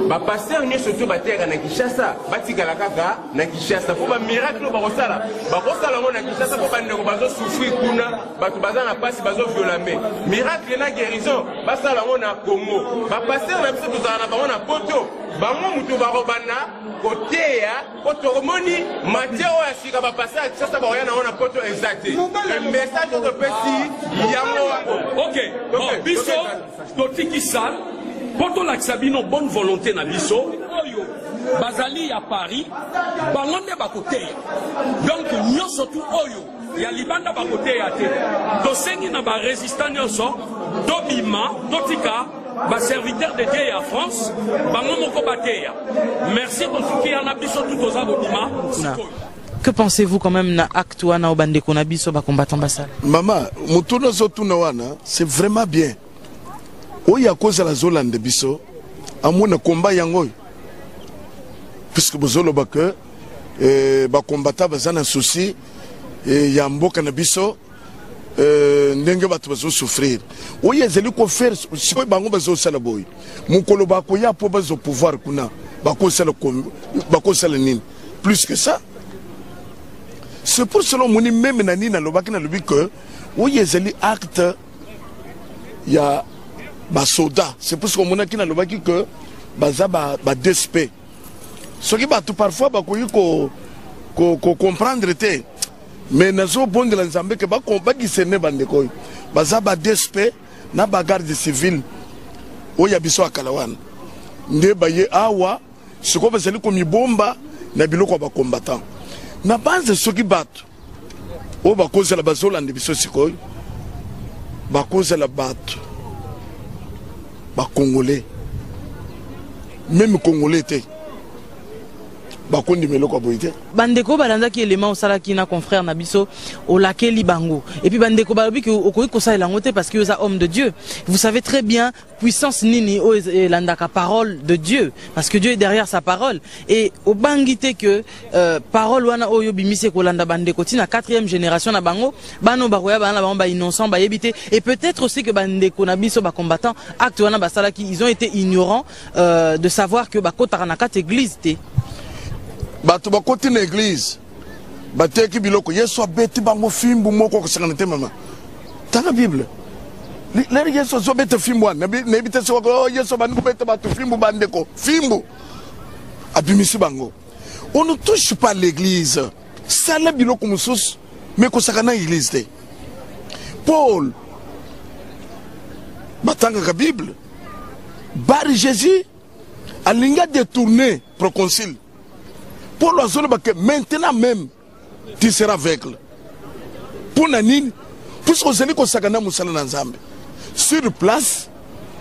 bapasteur nyonso to bateyaka na Kinshasa batikala kaka na Kinshasa, mpo bamiracle oyo bakosala, bakosala yango na Kinshasa, mpo bandeko bazosouffrir kuna, bato baza na mpasi, bazoviolame. Miracle na guérison basala yango na Congo. Bapasteur na biso tozala na bango na Poto, bango moto bakobanda koteya, mpo tomoni matière oyo ya sika bapasteur ya Kinshasa bakoya nango na Poto eza te. Message oyo topesi yango wana.
Ok, bon, biso totiki salle mpo tolakisa bino bonne volonté na biso. Oyo bazali ya Paris, bango nde bakoteya. Donc nyonso tu oyo ya libanda bakoteya te. Tosengi na barésistant nyonso tobima, totika baserviteur de Dieu ya France, bango moko bateya. Merci, tosuki yana. Biso tu toza kobima sikoyo.
Que pensez-vous quand même na acte wana oyo bandeko na biso bacombattant basala?
Mama, motuna ozotuna wana, c'est vraiment bien. Oyo akozala azolanda biso, amona komba yango oyo, puisque bozoloba ke bacombattant baza na souci ya mboka na biso, ndenge bato bazosouffrir. Oyo ezali kofaire sikoyo, bango bazosala boye, mokolo bakoya mpo bazwa pouvoir kuna, bakosala nini plus que ça? C'est pour cela omoni même na nini nalobaki, nalobi ke oyo ezali acte ya basoda. C'est pour ce omonaki nalobaki ke baza ba DSP. Soki bato parfois bakoki kocomprendre te, mais nazobondela Nzambe ke badiscerne bandeko oyo baza ba DSP na bagarde civile oyo ya biso ya kala wana nde baye awa sikoyo bazali komibomba na biloko ya bacombattant na banze. Soki bato oyo bakozala bazolanda biso sikoyo, bakozala bato bacongolais, même congolais te, bakondima eloko ya boye te.
Bandeko balandaki élément osalaki na confrère na biso, olakeli bango, et puis bandeko balobi ke okoki kosalela yango te parce que oza homme de Dieu. Vous savez très bien puissance nini oyo elandaka parole de Dieu, parce que Dieu est derrière sa parole. Et obangi te que parole wana oyo obimisi ekolanda bandeko ntina quatrième génération na bango, bana oyo bakoya, bana na bango bainnocent, bayebi te? Et peut-être aussi que bandeko na biso bacombattant, acte wana basalaki, ils ont été ignorants de savoir que bakotaka na kati église te.
Bato bakoti na église, bateki biloko, Yesu abeti bango fimbu moko akosangana te. Mama, tanga Bible. Lelo Yesu azobeta fimbu wana, nayebi te soki, oh, Yesu abandi kobeta bato fimbu, bandeko, fimbu abimisi bango. On ne touche pas l'église. Sala biloko mosusu, mais kosaka na église te. Paul, batangaka Bible, Bar Jésus alingi adétourner proconsul. Paul azoloba ke maintenant même tu seras aveugle. Mpo na nini? Puisque ozali kosaka na mosala na Nzambe. Sur place,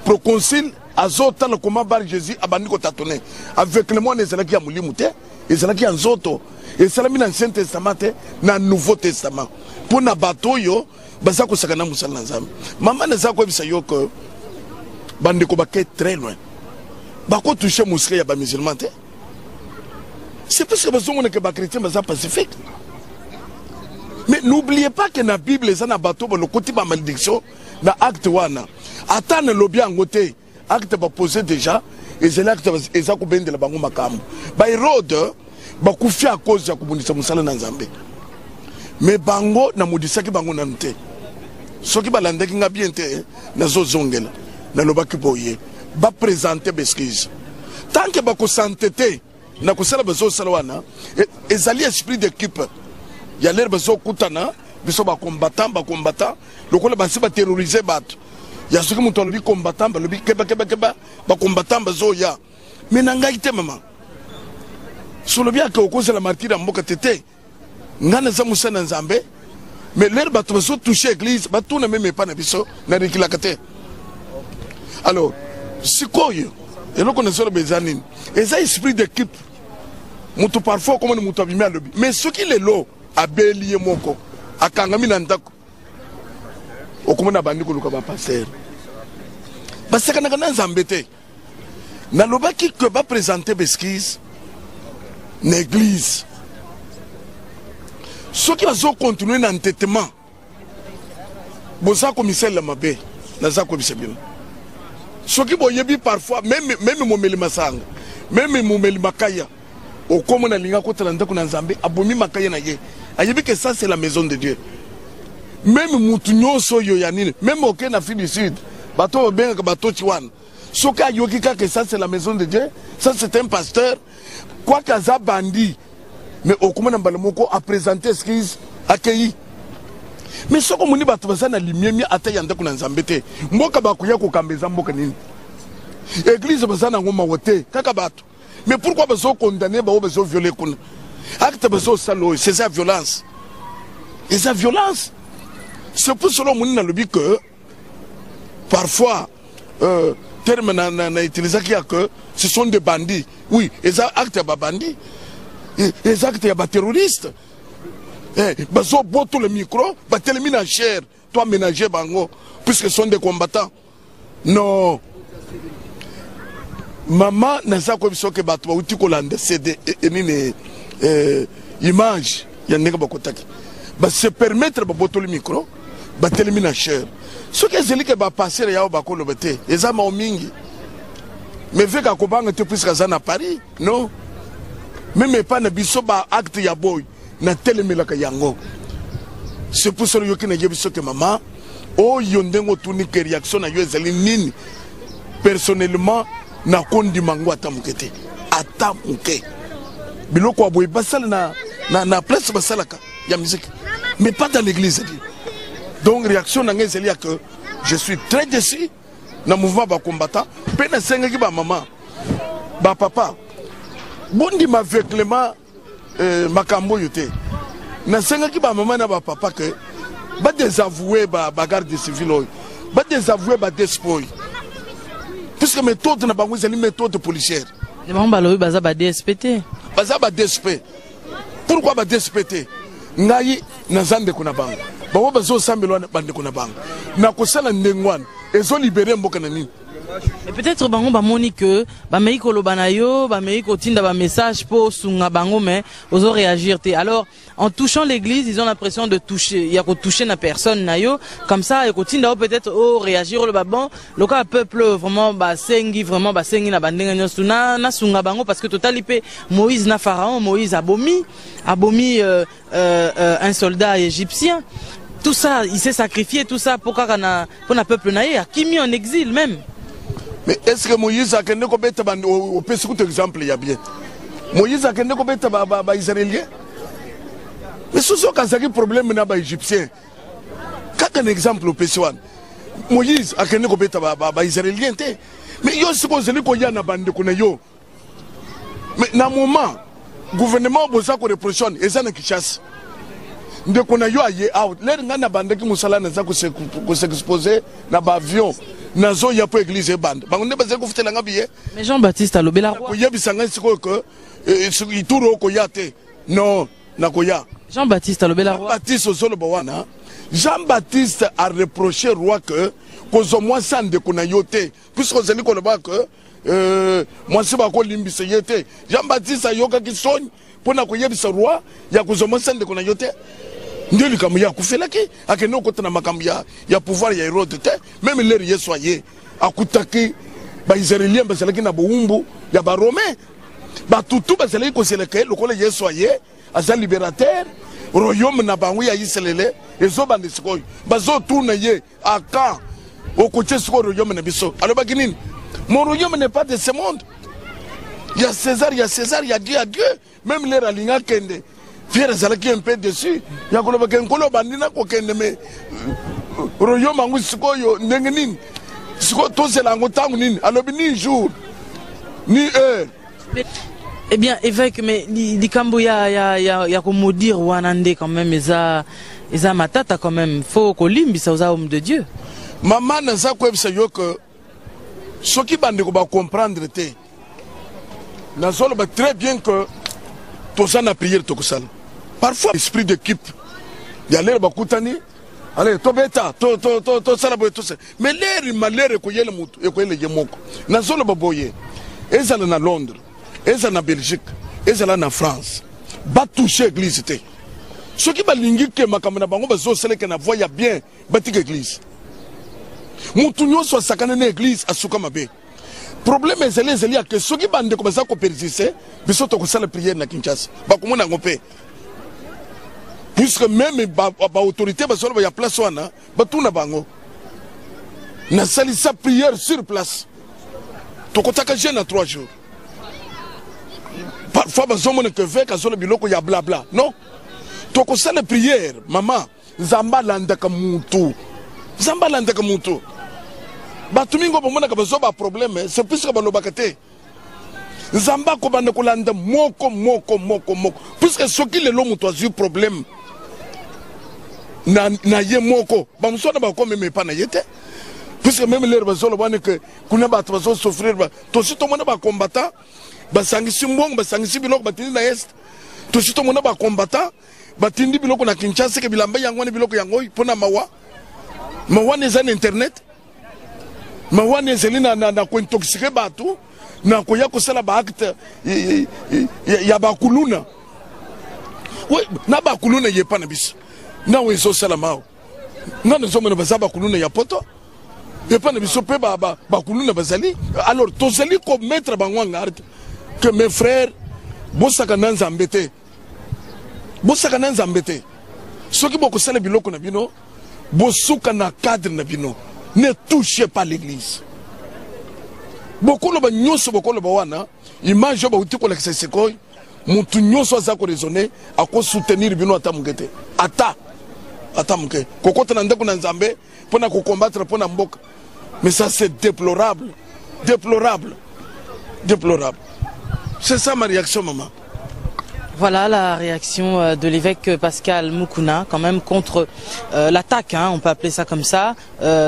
proconsul azotala koma Bar Jésus abandi kotâtonner. Aveuglement wana ezalaki ya molimo te, ezalaki ya nzoto. Esalami na Ancien Testament te, na Nouveau Testament, mpo na bato oyo baza kosaka na mosala na Nzambe. Mama, naza koyebisa yo ke bandeko bake très loin. Bakotouche mosquée ya bamusulman te. C'est parce que bazomona ke bachrétien baza pacifique. Mais n'oubliez pas que na Bible eza na bato balokoti bamalédiction na acte wana. Ata nalobi yango te, acte bapose déjà ezali acte eza kobendela bango makambo. Baherode bakufi à cause ya kobundisa mosala na Nzambe. Mais bango namodisaki bango nanu te. Soki balandaki nga bien te, nazozongela. Nalobaki boye: baprésente baexcuse. Tant que bakosante te na kosala, bazosala wana ezali esprit d'équipe ya lere bazokutana. Biso bacombattant, bacombattant lokola basi baterrorize bato ya soki moto alobi combattant, balobi keba, keba, keba, bacombattant bazoya. Mais na ngai te, mama. Solobi ake okozala martyr ya mboka te te. Nga naza mosali na Nzambe, mais lere bato bazo touche église, batuna meme epa na biso, na rekilaka te. Alors, sikoyo eloko nazoloba eza nini? Eza esprit d'équipe. Moto parfois okomona moto abimi alobi, mais soki lelo abeli ye moko akangami na ndako, okomona abandi koluka ba pasteur. Basakanaka na Nzambe te. Nalobaki que ba presenter ba excuses na église. Soki bazo continuer na entetement, boza komisalela mabe, naza koyebisa bino. Soki boyebi parfois meme meme momeli masanga, meme momeli makaya, okomona alinga akotala ndako na Nzambe, abomi makaya na ye. Ayebi que ça c'est la maison de Dieu. Meme mutu nyonso oyo ya nini, meme oke na Afrique du Sud, bato oyo babengaka batochi wana, soki ayoki kaka ça c'est la maison de Dieu, ça c'est un pasteur, quoique aza bandit, mais okomona mbala moko a présenter excuse, akei. Mais soki omoni bato baza na limemia ata ya ndako na Nzambe te, mboka bakoya kokamba eza mboka nini? Église baza nango mawa te, kaka bato. Mais pourquoi bazo condamner bao bazo violer kuna? Acte bazo sala oyo, c'est ça violence. Et ça violence. C'est pour cela omoni nalobi que parfois terme na, na, na utilisaki ya que ce sont des bandits. Oui, eza acte ya ba bandits. Eza acte ya ba terroristes. Eh, bazo boto le micro, batelemi na chair, toi ménager bango puisque ce sont des combattants. Non. Maman naza koyebisa ke bato bauti kolanda CD nini image ya ndenge bakotaki, ba se permettre babotoli micro, batelemi na chair. Soki ezali ke ba passer yao bakoloba te, eza mao mingi. Mais veka kobanga te puisque aza na Paris, non. Même epa na biso ba acte ya boy na telemelaka yango. C'est pour cela yoki na yebi soki mama oyo ndenge otuni ke réaction na yo ezali nini, personnellement nakondima yango ata moke te, ata moke. Biloko ya boye basala na place basalaka ya musique, mais pas dans l'église. Donc réaction na ngai ezali ya que je suis très déçu na mouvement ba combattant, pe nasengaki ba mama ba papa bondima aveuglement makambo oyo te. Nasengaki ba mama na ba papa que ba désavouer ba garde civile oyo, ba désavouer ba DSP oyo, puisque méthode na bango ezali méthode policière.
Ne bango balobi baza ba DSP te.
Baza ba DSP. Pourquoi ba DSP te? Ngai naza ndeko na bango. Bango bazosambela wana bandeko na bango. Na kosala ndenge wana ezo libérer mboka na nini?
Et peut-être bango bamoni que bamei koloba na yo, bamei kotinda ba message po sunga bango, mais ozo réagir te. Alors en touchant l'église, ils ont l'impression de toucher, il y a ko toucher na personne na yo, comme ça et kotinda peut-être oh réagir le bon, le cas peuple vraiment ba sengi vraiment ba sengi na bandenge nyonso na sunga bango, parce que total pe Moïse na Pharaon, Moïse abomi un soldat égyptien. Tout ça, il s'est sacrifié, tout ça pour kaka na, pour na peuple na ye, akimi en exil même.
Mais est-ce que Moïse a kende kobeta ba, o, o pesi kutu exemple ya bien. Moïse a kende kobeta ba, ba, ba Israéliens. Mais soso kazaki problème na ba Égyptiens. Kaka un exemple au pesi wana. Moïse a kende kobeta ba, ba, ba Israéliens te. Mais yo siko ozali koya na bande kuna yo. Mais na moment gouvernement boza ko repression eza na Kinshasa. Ndeko na yo aye out. Lere nga na bandaki musala naza ko se, ko s'exposer na ba avion. Nazo ya po église ebanda. Bango nde bazali kofutela nga billet.
Mais Jean-Baptiste alobela roi.
Koyebisa ngai sikoyo que soki ituro okoya te. Non, nakoya.
Jean-Baptiste alobela roi.
Jean-Baptiste ozoloba wana. Jean-Baptiste a reproché roi que kozwa mwasi ya ndeko na yo te. Puisque ozali koloba que mwasi bakolimbisa ye te. Jean-Baptiste ayokaki soni mpona koyebisa roi ya kozwa mwasi ya ndeko na yo te. Nde likambo ye akufelaki, akende kokota na makambo ya pouvoir ya Hérode te. Même lere Yesu aye, akutaki ba Israéliens bazalaki na bowumbu ya ba Romains. Batutu bazalaki kozeleka ye lokola Yesu aye, aza libérateur, royaume na bango ya Israël ezobanda sikoyo. Bazotuna ye aka okotie sikoyo royaume na biso. Alobaki nini? Mon royaume n'est pas de ce monde. Ya César, ya César, ya Dieu, ya Dieu. Même lere alinga kende. Pierre azalaki un peu déçu. Ya koloba ke nkolo bandi na kokende, mais royaume yango sikoyo ndenge nini? Sikoyo tozela yango ntango nini? Alobi ni jour ni heure.
Eh bien, évêque, mais likambo ya komaudire wana nde quand même eza matata quand même. Faut kolimbisa, oza homme de Dieu.
Mama, naza koyebisa yo ke soki bandeko bacomprendre te, nazoloba très bien que toza na prière, tokosala. Parfois esprit d'équipe ya lere bakutani, ale tobeta, tosala boye, tosala, mais lere malere ekoyela motu, ekoyela ye moko. Nazoloba boye, ezala na Londres, ezala na Belgique, ezala na France, batouche église te. Soki balingi ke makambo na bango bazosaleka na voie ya bien, batika église. Motu nyonso asakana na église asuka mabe. Problème ezali ya ke soki bandeko baza kopersiste, biso tokosala prière na Kinshasa, bakomona yango mpe, puisque même baautorité bazoloba ya place wana, batuna bango. Nasalisa prière sur place, tokotaka jeûne na 3 jours. Parfois bazomona ke évêque azola biloko ya blabla. Non, tokosala prière, mama. Nzambe alandaka mutu, Nzambe alandaka mutu. Bato mingi oyo bamonaka bazwa baproblème, c'est puisque balobaka te. Nzambe akobanda kolanda moko moko moko moko, puisque soki lelo moto azwi problème na ye moko, bamosusu wana bakomema epa na ye te, puisque même lere bazoloba wana ke kuna bato bazosouffrir, tosi tomona bacombattant basangisi mbongo, basangisi biloko, batindi na Est. Tosi tomona bacombattant batindi biloko na Kinshasa, ke bilamba yango wana, biloko yango oyo mpona mawa. Mawa wana eza na internet, mawa wana ezali na kointoxiquer bato, na koya kosala baacte ya bakuluna. We, na bakuluna ye epa na biso nawe ezosalama awa, nga nazomona baza bakuluna ya poto epa na biso mpe bakuluna bazali. Alors tozali komettre bango en garde que mes frères, bosaka na Nzambe te, bosaka na Nzambe te. Soki bokosala biloko na bino, bosuka na cadre na bino, ne touchez pas l'église. Bokoloba nyonso bokoloba wana, image oyo bauti kolakisa sikoyo, motu nyonso aza koraisonner akosoutenir bino ata moke te, ata moke. Kokota na ndako na Nzambe mpona kocombattre mpo na mboka, mais ça, c'est déplorable, déplorable, déplorable. C'est ça ma réaction, maman.
Voilà la réaction de l'évêque Pascal Mukuna, quand même, contre l'attaque, hein, on peut appeler ça comme ça,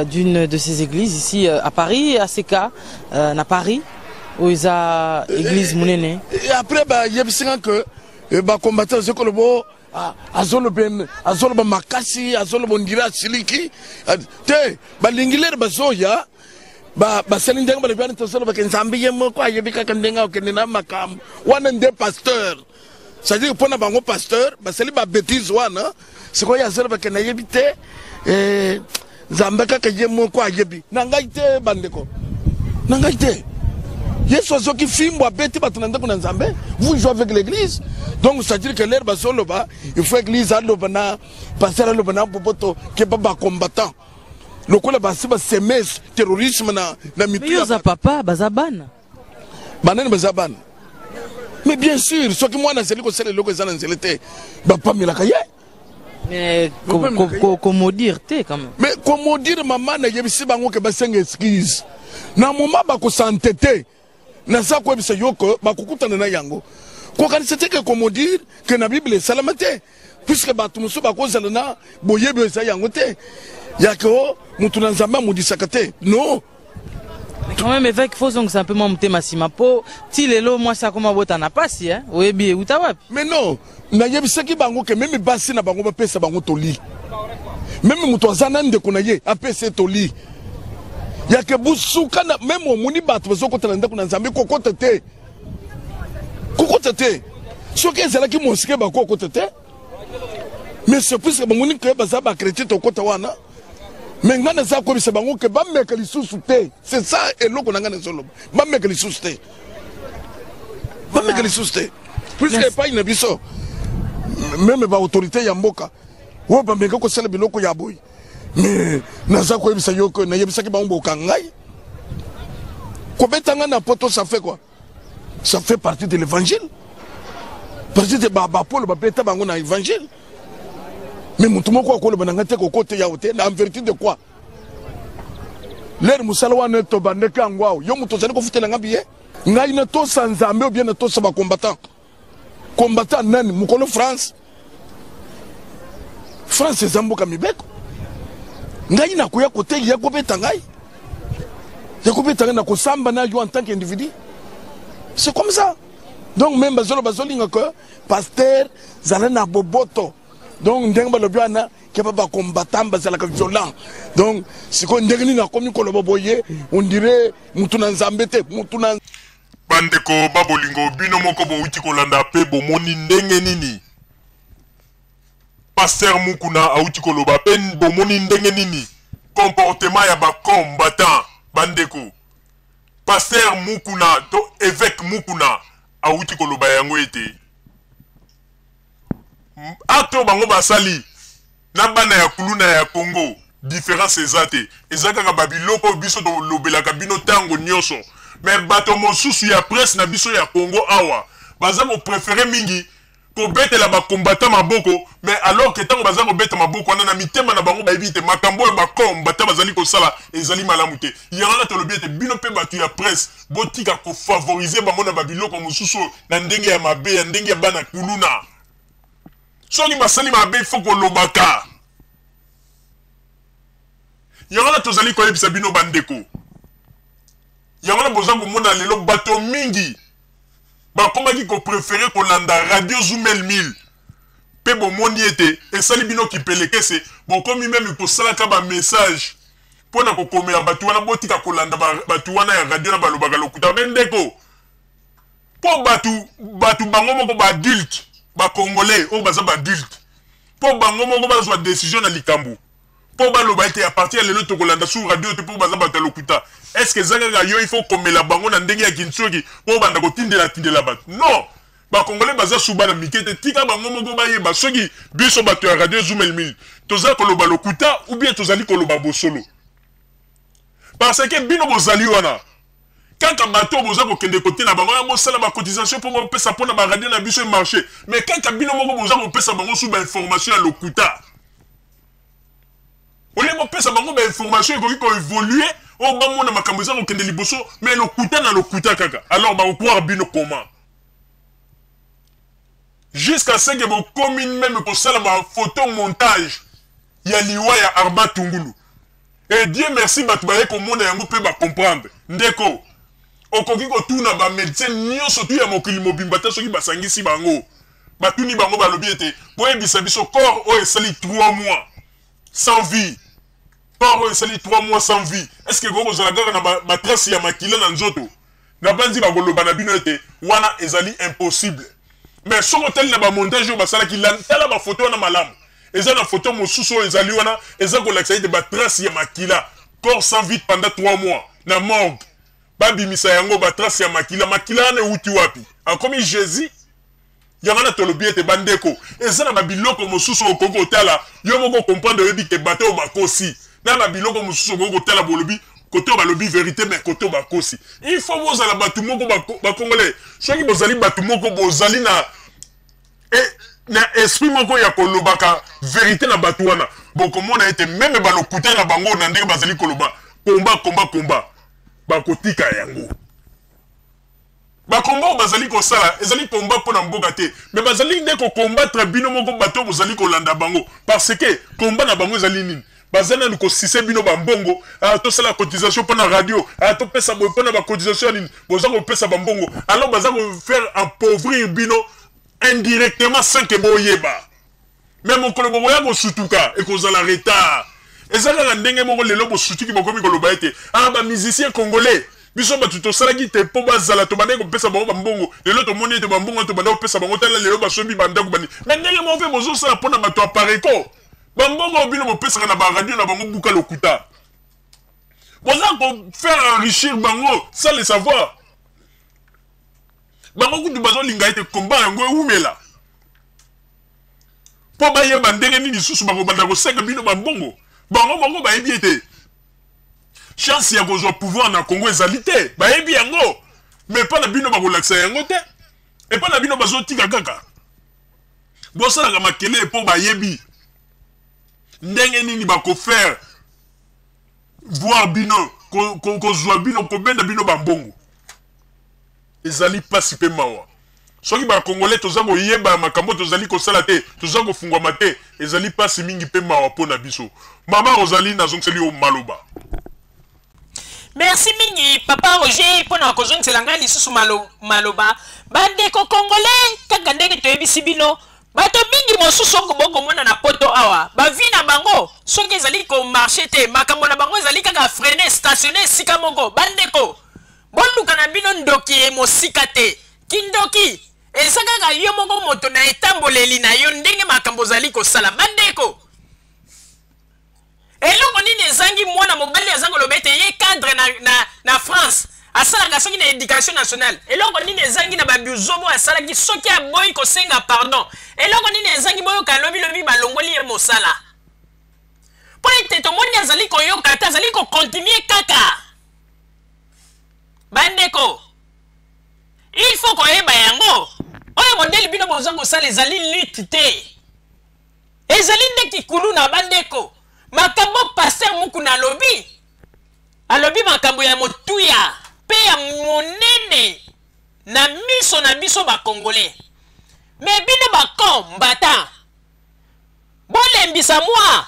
d'une de ces églises ici à Paris, ACK, à Paris, où ils a église monene.
Et après, bayebisi nga que bacombattant azokoloba, azoloba, azoloba makasi, azoloba on dirait asiliki te. Balingi lere bazoya, basali ndenge balobi wana, tozolobaka Nzambe ye moko ayebi kaka ndenge akokende na makambo wana. Nde pasteur, c'est-à-dire mpo na bango pasteur basali babêtises wana, sikoyo azolobaka nayebi te, Nzambe kaka ye moko ayebi. Na ngai te, bandeko, na ngai te. Yesu azoki fimbo, abeti bato na ndako na Nzambe. Vous jouez avec l'église. Donc c'est à dire que lere bazoloba, il faut église aloba na pasteur, aloba na boboto ke ba bacombattant lokola basi baseme terrorisme na mitu.
Mais yo oza papa, baza bana.
Banani baza bana? Mais bien sûr, soki mwana azali kosala eloko eza na nzela te, bapamelaka ye.
Mais komaudire te quand même.
Mais komaudire, mama, nayebisi bango ke basenga excuse na moma bakosante te. Naza koyebisa yo ke bakokutana na yango. Kokanisa te ke komaudire ke na Bible esalama te, puisque bato mosusu bakozala na boyebi oyo eza yango te, yake o motu na Nzambe amodisaka te, non.
Mais quand même, évêque, faut zongisa un peu mwa motema nsima, mpo ti lelo mwasi akoma bota na pasi, hein? Oyebi euta wapi?
Mais non, nayebisaki bango ke même basi na bango bapesa bango toli, même moto aza na ndeko na ye apesa ye toli yake busuka na même omoni bato bazokota na ndako na Nzambe, kokota te, kokota te. Soki ezalaki mosquée, bakokota te, mais c'est puisque bamoni ke baza bachrétien, tokota wana. Mais ngai naza koyebisa bango ke bameka lisusu te. C'est ça eloko na ngai nazoloba, bameka lisusu te, bameka lisusu te, puisque epai na biso même baautorité ya mboka oyo bameka kosala biloko ya boye, mais naza koyebisa yo ke nayebisaki bango bokanga ngai, kobeta ngai na poto, ça fait quoi? Ça fait partie de l'évangile, partie de bapolo babeta bango na évangile. Mais motu moko akoloba na ngai te kokote yawo te, en vertu de quoi? Lere mosala wana tobandeki yango awa, yo moto ozali kofutela nga biye. Ngai natosa Nzambe ou bien natosa ba combattant? Combattant nani? Mokolo France. France eza mboka mibeko. Ngai nakoya koteli ya kobeta ngai. Ya kobeta ngai nakosamba na yo en tant qu'individu. C'est comme ça. Donc même bazolo bazolinga que pasteur zala na boboto. Donc ndenge balobi wana keba ba combattant bazalaka violent. Donc sikoyo ndenge nini nakomi koloba boye on dirait mutu na Nzambe te, mutu na
Bandeko ba bolingo, bino moko bowuti kolanda pe bomoni ndenge nini Pasteur Mukuna awuti koloba pe bomoni ndenge nini comportement ya ba combattants. Bandeko, Pasteur Mukuna to Eveque Mukuna awuti koloba yango ete acte oyo bango basali na bana ya kuluna ya Congo difference eza te, eza kaka ba biloko oyo biso tolobelaka bino tango nyoso. Mais bato mosusu ya presse na biso ya Congo awa baza ko preferer mingi kobetela ba combattants maboko, mais alors que tango baza kobeta maboko wana na mitema na bango bayebi ete makambo oyo ba combattants bazali kosala ezali malamu te. Yango wana tolobi ete bino pe bato ya presse botika ko favoriser bango na ba biloko mosusu oyo na ndenge ya mabe, ya ndenge ya bana kuluna. Soki basali mabe il faut kolobaka. Yango wana tozali koyebisa bino bandeko, yango wana boza komona lelo bato mingi bakomaki ko preferer kolanda radio Zumel 1000 pe bomoni ete esali bino kipelekese, bokomi meme kosalaka ba message pona kokomela bato wana botika kolanda bato wana ya radio na balobaka lokuta. Me ndeko, po bato bango moko ba adulte, ba congolais oyo baza ba adulte, po bango moko bazwa decision na likambo po baloba ete à partir ya lelo tokolanda sur radio te po baza bato ya lokuta. Est-ce que eza kaka yo il faut komela bango na ndenge ya kinsoki po banda kotindela tindela bato? Non, ba congolais baza sous bana mike te, tika bango moko bayeba soki biso bato ya radio Zumel 1000 toza koloba lokuta ou bien tozali koloba bosolo. Parce que bino bozali wana kaka bato boza kokende kote na bango ya bosala ba cotisation po bopesa pona ba radio na biso marché, mais kaka bino moko boza kopesa bango sous ba information ya lokuta. Olie bopesa bango ba information ekoki ko évoluer oyo bamona makambo eza kokende liboso, mais lokuta na lokuta kaka. Alors bakocroire bino comment? Jusqu'à ce que bokomi même kosala ba photo montage ya liwa ya Armand Tungulu. Et Dieu merci bato baye komona yango pe ba comprendre. Ndeko, okoki kotuna ba médecin nyonso tu ya mokili mobimba te soki basangisi bango. Batuni bango balobi ete boyebisa biso corps oyo esali 3 mois sans vie. Corps oyo esali 3 mois sans vie. Est-ce que ekoki kozala kaka na ba trace ya makila na nzoto? Na banzi bakoloba na bino ete wana ezali impossible. Mais soki otali na ba montage oyo basalaki, tala ba photo wana malamu. Eza na photo mosusu oyo ezali wana, eza kolakisa ete ba trace ya makila, corps sans vie pendant 3 mois na morgue. Babimisa yango ba trace ya makila, makila wana ewuti wapi? Akomi Jésus? Yango wana tolobi ete bandeko, eza na ba biloko mosusu okoki kotala yo moko comprendre, oyebi ke bato oyo bakosi. Na ba biloko mosusu okoki kotala bolobi kote oyo balobi vérité, mais kote oyo bakosi. Il faut bozala bato moko ba congolais. Soki bozali bato moko bozali na esprit moko ya kolobaka vérité na bato wana, bokomona ete meme balokuta na bango na ndenge bazali koloba komba komba komba, bakotika yango. Ba combat oyo bazali kosala ezali combat mpo na mboka te, mais bazali nde ko combattre bino moko bato oyo bozali kolanda bango, parce que combat na bango ezali nini? Baza nanu ko sucer bino ba mbongo, ah, tosala cotisation mpo na radio, ah, topesa boye mpo na ba cotisation ya nini, boza kopesa ba mbongo, alors baza ko faire appauvrir bino indirectement sans que boyeba. Mais mokolo bokoya kosutuka ekozala retard. Eza kaka ndenge moko lelo bosutuki bokomi koloba ete ah, ba musiciens congolais biso bato tosalaki te mpo bazala, tobandaki kopesa bango bambongo, lelo tomoni ete bambongo tobandaki kopesa bango, tala lelo basombi bandako bani. Mais ndenge moko mpe bozosala mpo na bato ya Pareco, bambongo oyo bino bopesaka na ba radio na bango buka lokuta, boza ko faire enrichir bango sans le savoir. Bango kutu bazolinga ete combat yango ewumela mpo bayeba ndenge nini lisusu bakobanda kosenga bino bambongo. Bango moko bayebi ete chance ya kozwa pouvoir na Congo ezali te, bayebi yango, mais epa na bino bakolakisa yango te, epa na bino bazotika kaka bosalaka makelele mpo bayebi ndenge nini bakofaire voir bino, kozwa bino, kobenda bino bambongo. Ezali pasi pe mawa. Soki ba congolais toza koyeba makambo tozali kosala te, toza kofungwama te, ezali pasi mingi pe mawa po na biso. Mama Rosalie nazongiseli yo maloba.
Merci mingi papa Roger mpo na kozongisela ngai lisusu malo, maloba. Bandeko congolais, kaka ndenge toyebisi bino, bato mingi mosusu oko bokomona na poto awa, ba vie na bango soki ezali ko marcher te, makambo na bango ezali kaka freiner, stationner esika moko. Bandeko, boluka na bino ndoki ye mosika te. Kindoki eza kaka yo moko moto na etamboleli na yo ndenge makambo ozali kosala. Bandeko, eloko nini ezangi mwana mobali aza koloba ete ye cadre na France asalaka soki na éducation nationale? Eloko nini ezangi na babuzobo asalaki soki aboyi kosenga pardon? Eloko nini ezangi boyoka lobi lobi balongoli ye mosala? Mpo ete tomoni azali koyoka te, azali kokontinue kaka. Bandeko, il faut koyeba yango. Oyo modele bino boza kosala ezali lutte te, ezali nde kikulu na bandeko. Makambo pasteur Mukuna alobi, alobi makambo ya motuya pe ya monene na miso na biso ba congolais. Mais bino ba combattant, bolembisa mwa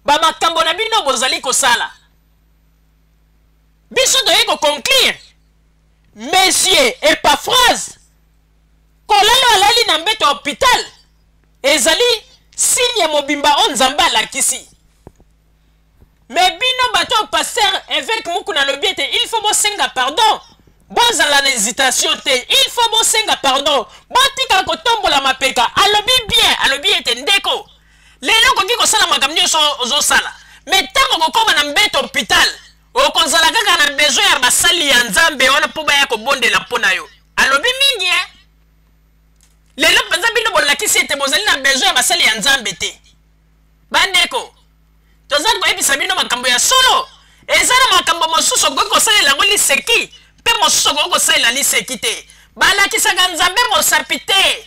ba makambo na bino bozali kosala. Biso toyei ko conclure monsieur Epaphrase kolala alali na mbeto ya hôpital ezali signe mobimba oyo Nzambe alakisi. Mais bino bato oyo pasteur évêque Mukuna alobi ete il faut bosenga pardon, bozala na hésitation te, il faut bosenga pardon, botika kotombola mapeka. Alobi bien, alobi ete ndeko, lelo okoki kosala makambo nyonso ozosala, mais ntango okokoma na mbeto hôpital okozala kaka na besoin ya basali ya Nzambe wana mpo baya kobondela mpo na yo. Alobi mingi, eh? Lelo mpenza bino bolakisi ete bozali na besoin ya basali ya Nzambe te. Bandeko, toza koyebisa bino makambo ya solo. Eza na makambo mosusu okoki kosalela yango liseki, mpe mosusu okoki kosalela liseki te. Balakisaka Nzambe mosapi te,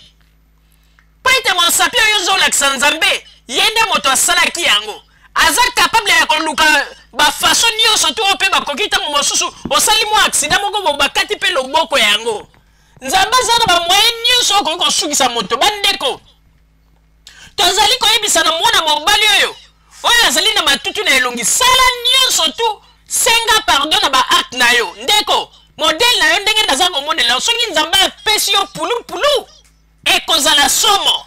mpo ete mosapi oyo ozolakisa Nzambe, ye nde moto asalaki yango. Aza capable ya koluka ba façon nyonso to mpe bakoki. Ntango mosusu osali mwa accident moko bo bakati mpe loboko yango. Nzambe aza na ba moyen nyonso okoki kosukisa moto. Bandeko, tozali koyebisa na mwana mobali oyo oyo azali na matutu na elongi, sala nyonso tu, senga pardon na ba acte na yo. Ndeko, modèle na yo ndenge naza komonela yo, soki Nzambe apesi yo pulupulu ekozala somo.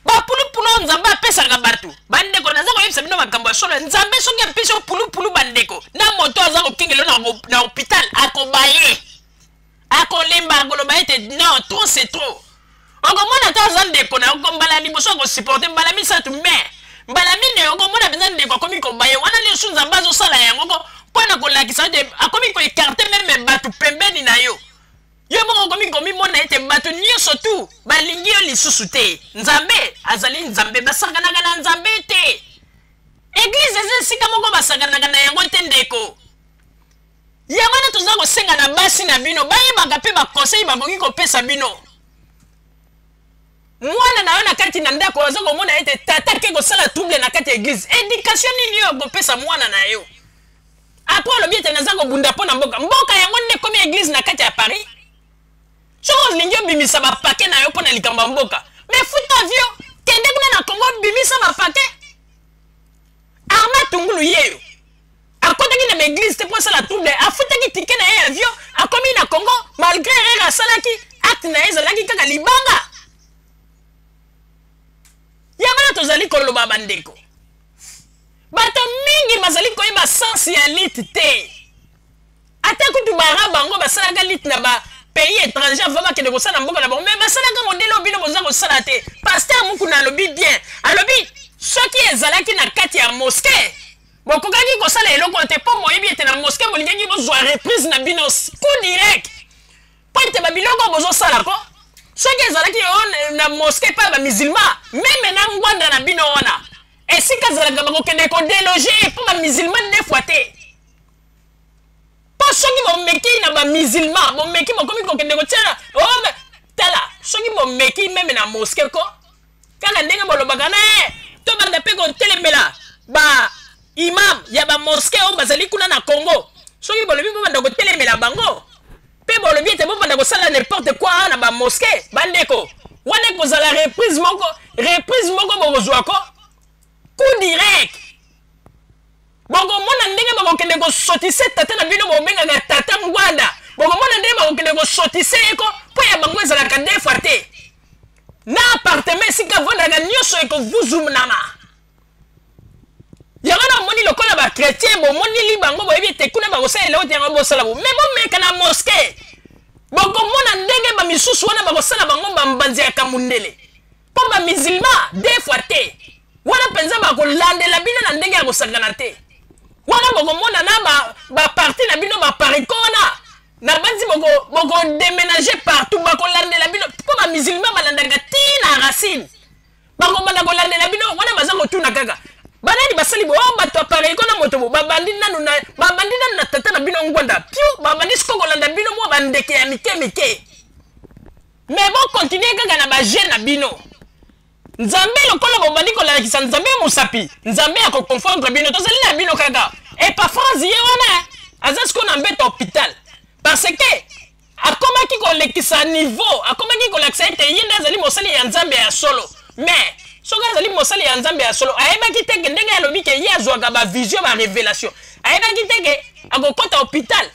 Bapulupulu oyo Nzambe apesaka bato, bandeko, naza koyebisa bino makambo ya solo. Nzambe soki apesi yo pulupulu, bandeko, na moto aza kokengela yo na hôpital akobaye, akolemba, akoloba ete non, trop c'est trop. Okomona ata aza ndeko na yo, mbala liboso akosupporte, mbala misato, mais mbala minei okomona mpenza ndeko akomi kobaye. Wana nyonso Nzambe azosala yango ko mpo na kolakisa ete akomi koekarte meme bato pembeni na yo. Yo moko okomi komimona ete bato nyonso tu balingi yo lisusu te. Nzambe azali Nzambe, basakanaka na Nzambe te. Eglise eza esika moko basakanaka na yango te, ndeko. Yango wana toza kosenga na basi na bino bayebaka mpe bakonseil bakoki kopesa bino. Mwana na yo na kati na ndako aza komona ete tata ake kosala trouble na kati ya eglise, education nini oyo akopesa mwana na yo? Apres alobi ete naza kobunda mpo na mboka. Mboka yango nde ekomi eglise na kati ya Paris. Soki olingi obimisa bapake na yo mpo na likambo ya mboka, mais futa avion, kende kuna na Congo, bimisa bapake. Armand Tungulu yeyo akotaki na baeglise te mpo asala trouble, afutaki tike na ye ya avion, akomi na Congo malgré erreur asalaki, acte na ye ezalaki kaka libanga. Yango wana tozali koloba bandeko, bato mingi bazali koyeba sens ya lutte te. Ata kutu bara bango basalaka lutte na ba pays étranger avant bakende kosala mboka na bango, mais basalaka modèle oyo bino boza kosala te. Pasteur Mukuna alobi bien, alobi soki ezalaki na kati ya mosquée bokokaki kosala eloko te, mpo boyebi ete na mosquée bolingaki bozwa reprise na bino coup direct, mpo ete babiloko oyo bozosala ko soki ezalaki yo na mosquée epai ya bamusulman, meme na ngwanda na bino wana esika ezalaka bakokende kodeloge ye, mpo bamusulman nde fois te. Mpo soki bomeki na bamusulman, bomeki bokomi kokende kotiana oh, tala, soki bomeki meme na mosquée ko kaka ndenge bolobaka na ye, tobanda mpe kotelemela ba imam ya ba mosquée oyo bazali kuna na Congo. Soki bolobi bobanda kotelemela bango, Mpe bolobi ete bobanda kosala n'importe quoi na ba mosquée. Bandeko, wana ekozala reprise moko, reprise moko bokozwa ko coup direct. Bokomona ndenge bakokende kosotise tata na bino bobengaka tata Ngwanda. Bokomona ndenge bakokende kosotise ye ko mpo ya bango ezalaka deux fois te. Na appartement esika avandaka nyonso ekovuzumnama. Yango na omoni lokola ba chrétien bomoneli bango boyebi ete kuna bakosala eloko te yango bosala bo me bomeka na mosquée bokomona ndenge ba misusu wana bakosala bango bambanzi ya kamundele mpo ba musulman deux fois te wana mpenza bakolandela bino na ndenge ya kosakana te wana bokomona na baparti ba na bino bapariko wana nabanzi bokodeménage boko partout bakolandela bino mpo bamusulman balandaka ti na racine bakobanda kolandela bino wana baza kotuna kaka banani basali bo oh, bato apareiko na moto bo babandi nanu na babandi nanu na tata na bino ngwanda piu babandi siko kolanda bino mwa bandeke ya mike mike me bokontinue kaka na baje na bino nzambe lokola bobandi kolakisa nzambe mosapi nzambe akoconfondre bino tozali na bino kaka epafrase ye wana aza sikoyo na mbeto hôpital parce que Akomaki kolekisa niveau, akomaki kolakisa ete ye nde azali mosali ya Nzambe ya solo. Mais soki azali mosali ya Nzambe ya solo, ayebaki te ke ndenge alobi ke ye azwaka ba vision, ba revelation, ayebaki te ke akokota hopital.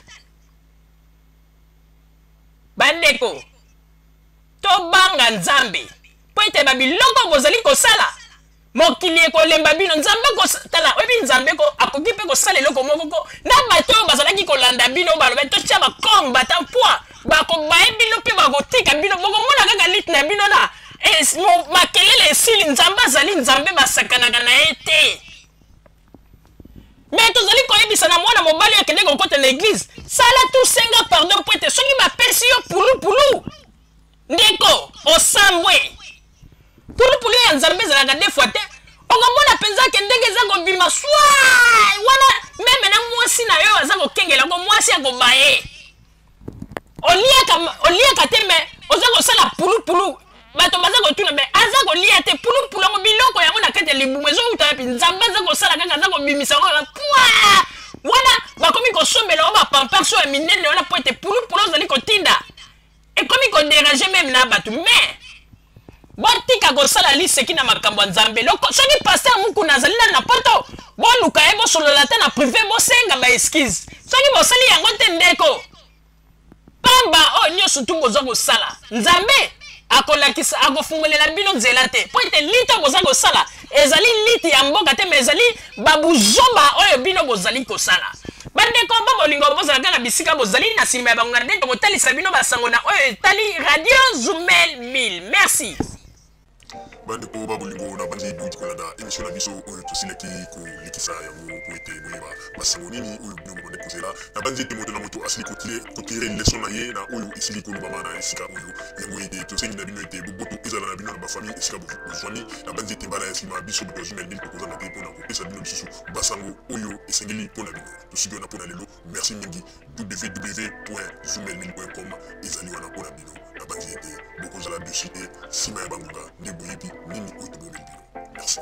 Bandeko, tobanga Nzambe mpo ete ba biloko bozali kosala mokili ekolemba bino. Nzambe tala, oyebi Nzambe ko akoki mpe kosala eloko moko ko na bato oyo bazalaki kolanda bino, baloba totya bakombata poids, bakobaye bino mpe bakotika bino, bokomona kaka lite na bino na makelele esili. Nzambe azali Nzambe, basakanaka na ye te. Me tozali koyebisa na mwana mobali oyo akende kokota na eglise, sala tu senga pardon mpo ete soki bapesi yo pulupulu, ndeko osambwe. Pulupulu ya Nzambe ezalaka de fois te. Okomona mpenza ke ndenge eza kobima swa wana, meme na mwasi na yo aza kokengela ko mwasi akobaye. Oliaka, oliaka te me oza kosala pulupulu, bato baza kotuna me aza kolia te pulupulu yango, biloko yango na kati ya libumu ezowuta wapi? Nzambe aza kosala kaka, aza kobimisa yango kaka pwa wana, bakomi kosombela yango bapampers oyo ya minene wana mpo ete pulupulu ozali kotinda ekomi koderange meme na bato. Me botika kosala liseki na makambo ya Nzambe. Soki pasteur Mukuna azali nanu na poto, boluka ye, bosolola ata na prive, bosenga ba excuse. Soki bosali yango te, ndeko, pamba oyo nyonso tu boza kosala, Nzambe akolakisa, akofungolela bino nzela te, mpo ete lite oyo boza kosala ezali lite ya mboka te, me ezali babuzoba oyo bino bozali kosala. Bandeko ba bolingo, bozala kaka bisika bozali na nsima ya bangonga nde tokotalisa bino basango na oyo etali Radio Zumel 1000. Merci.
Bandeko ba bolingo, na banzi bouti kolanda émission na biso oyo tosilaki kolekisa yango po ete boyeba basango nini oyo bino bobandi kozela. Na banzi ete moto na moto asili kotire leson na ye na oyo esili kolobama na esika oyo yango, ete tosengi na bino ete boboto ezala na bino na bafamille esika bozwami. Na banzi ete mbala ya nsima biso bato ya Zumel 1000 tokozanga te mpona kopesa bino lisusu basango oyo esengeli mpo na bino. Tosuki wana mpo na lelo. Merci mingi. www.zumel1000.com ezali wana mpo na bino. Nabanzi ete bokozala dessus te nsima ya bangonga nde boyebi nini oyo tobomeli bino. Merci.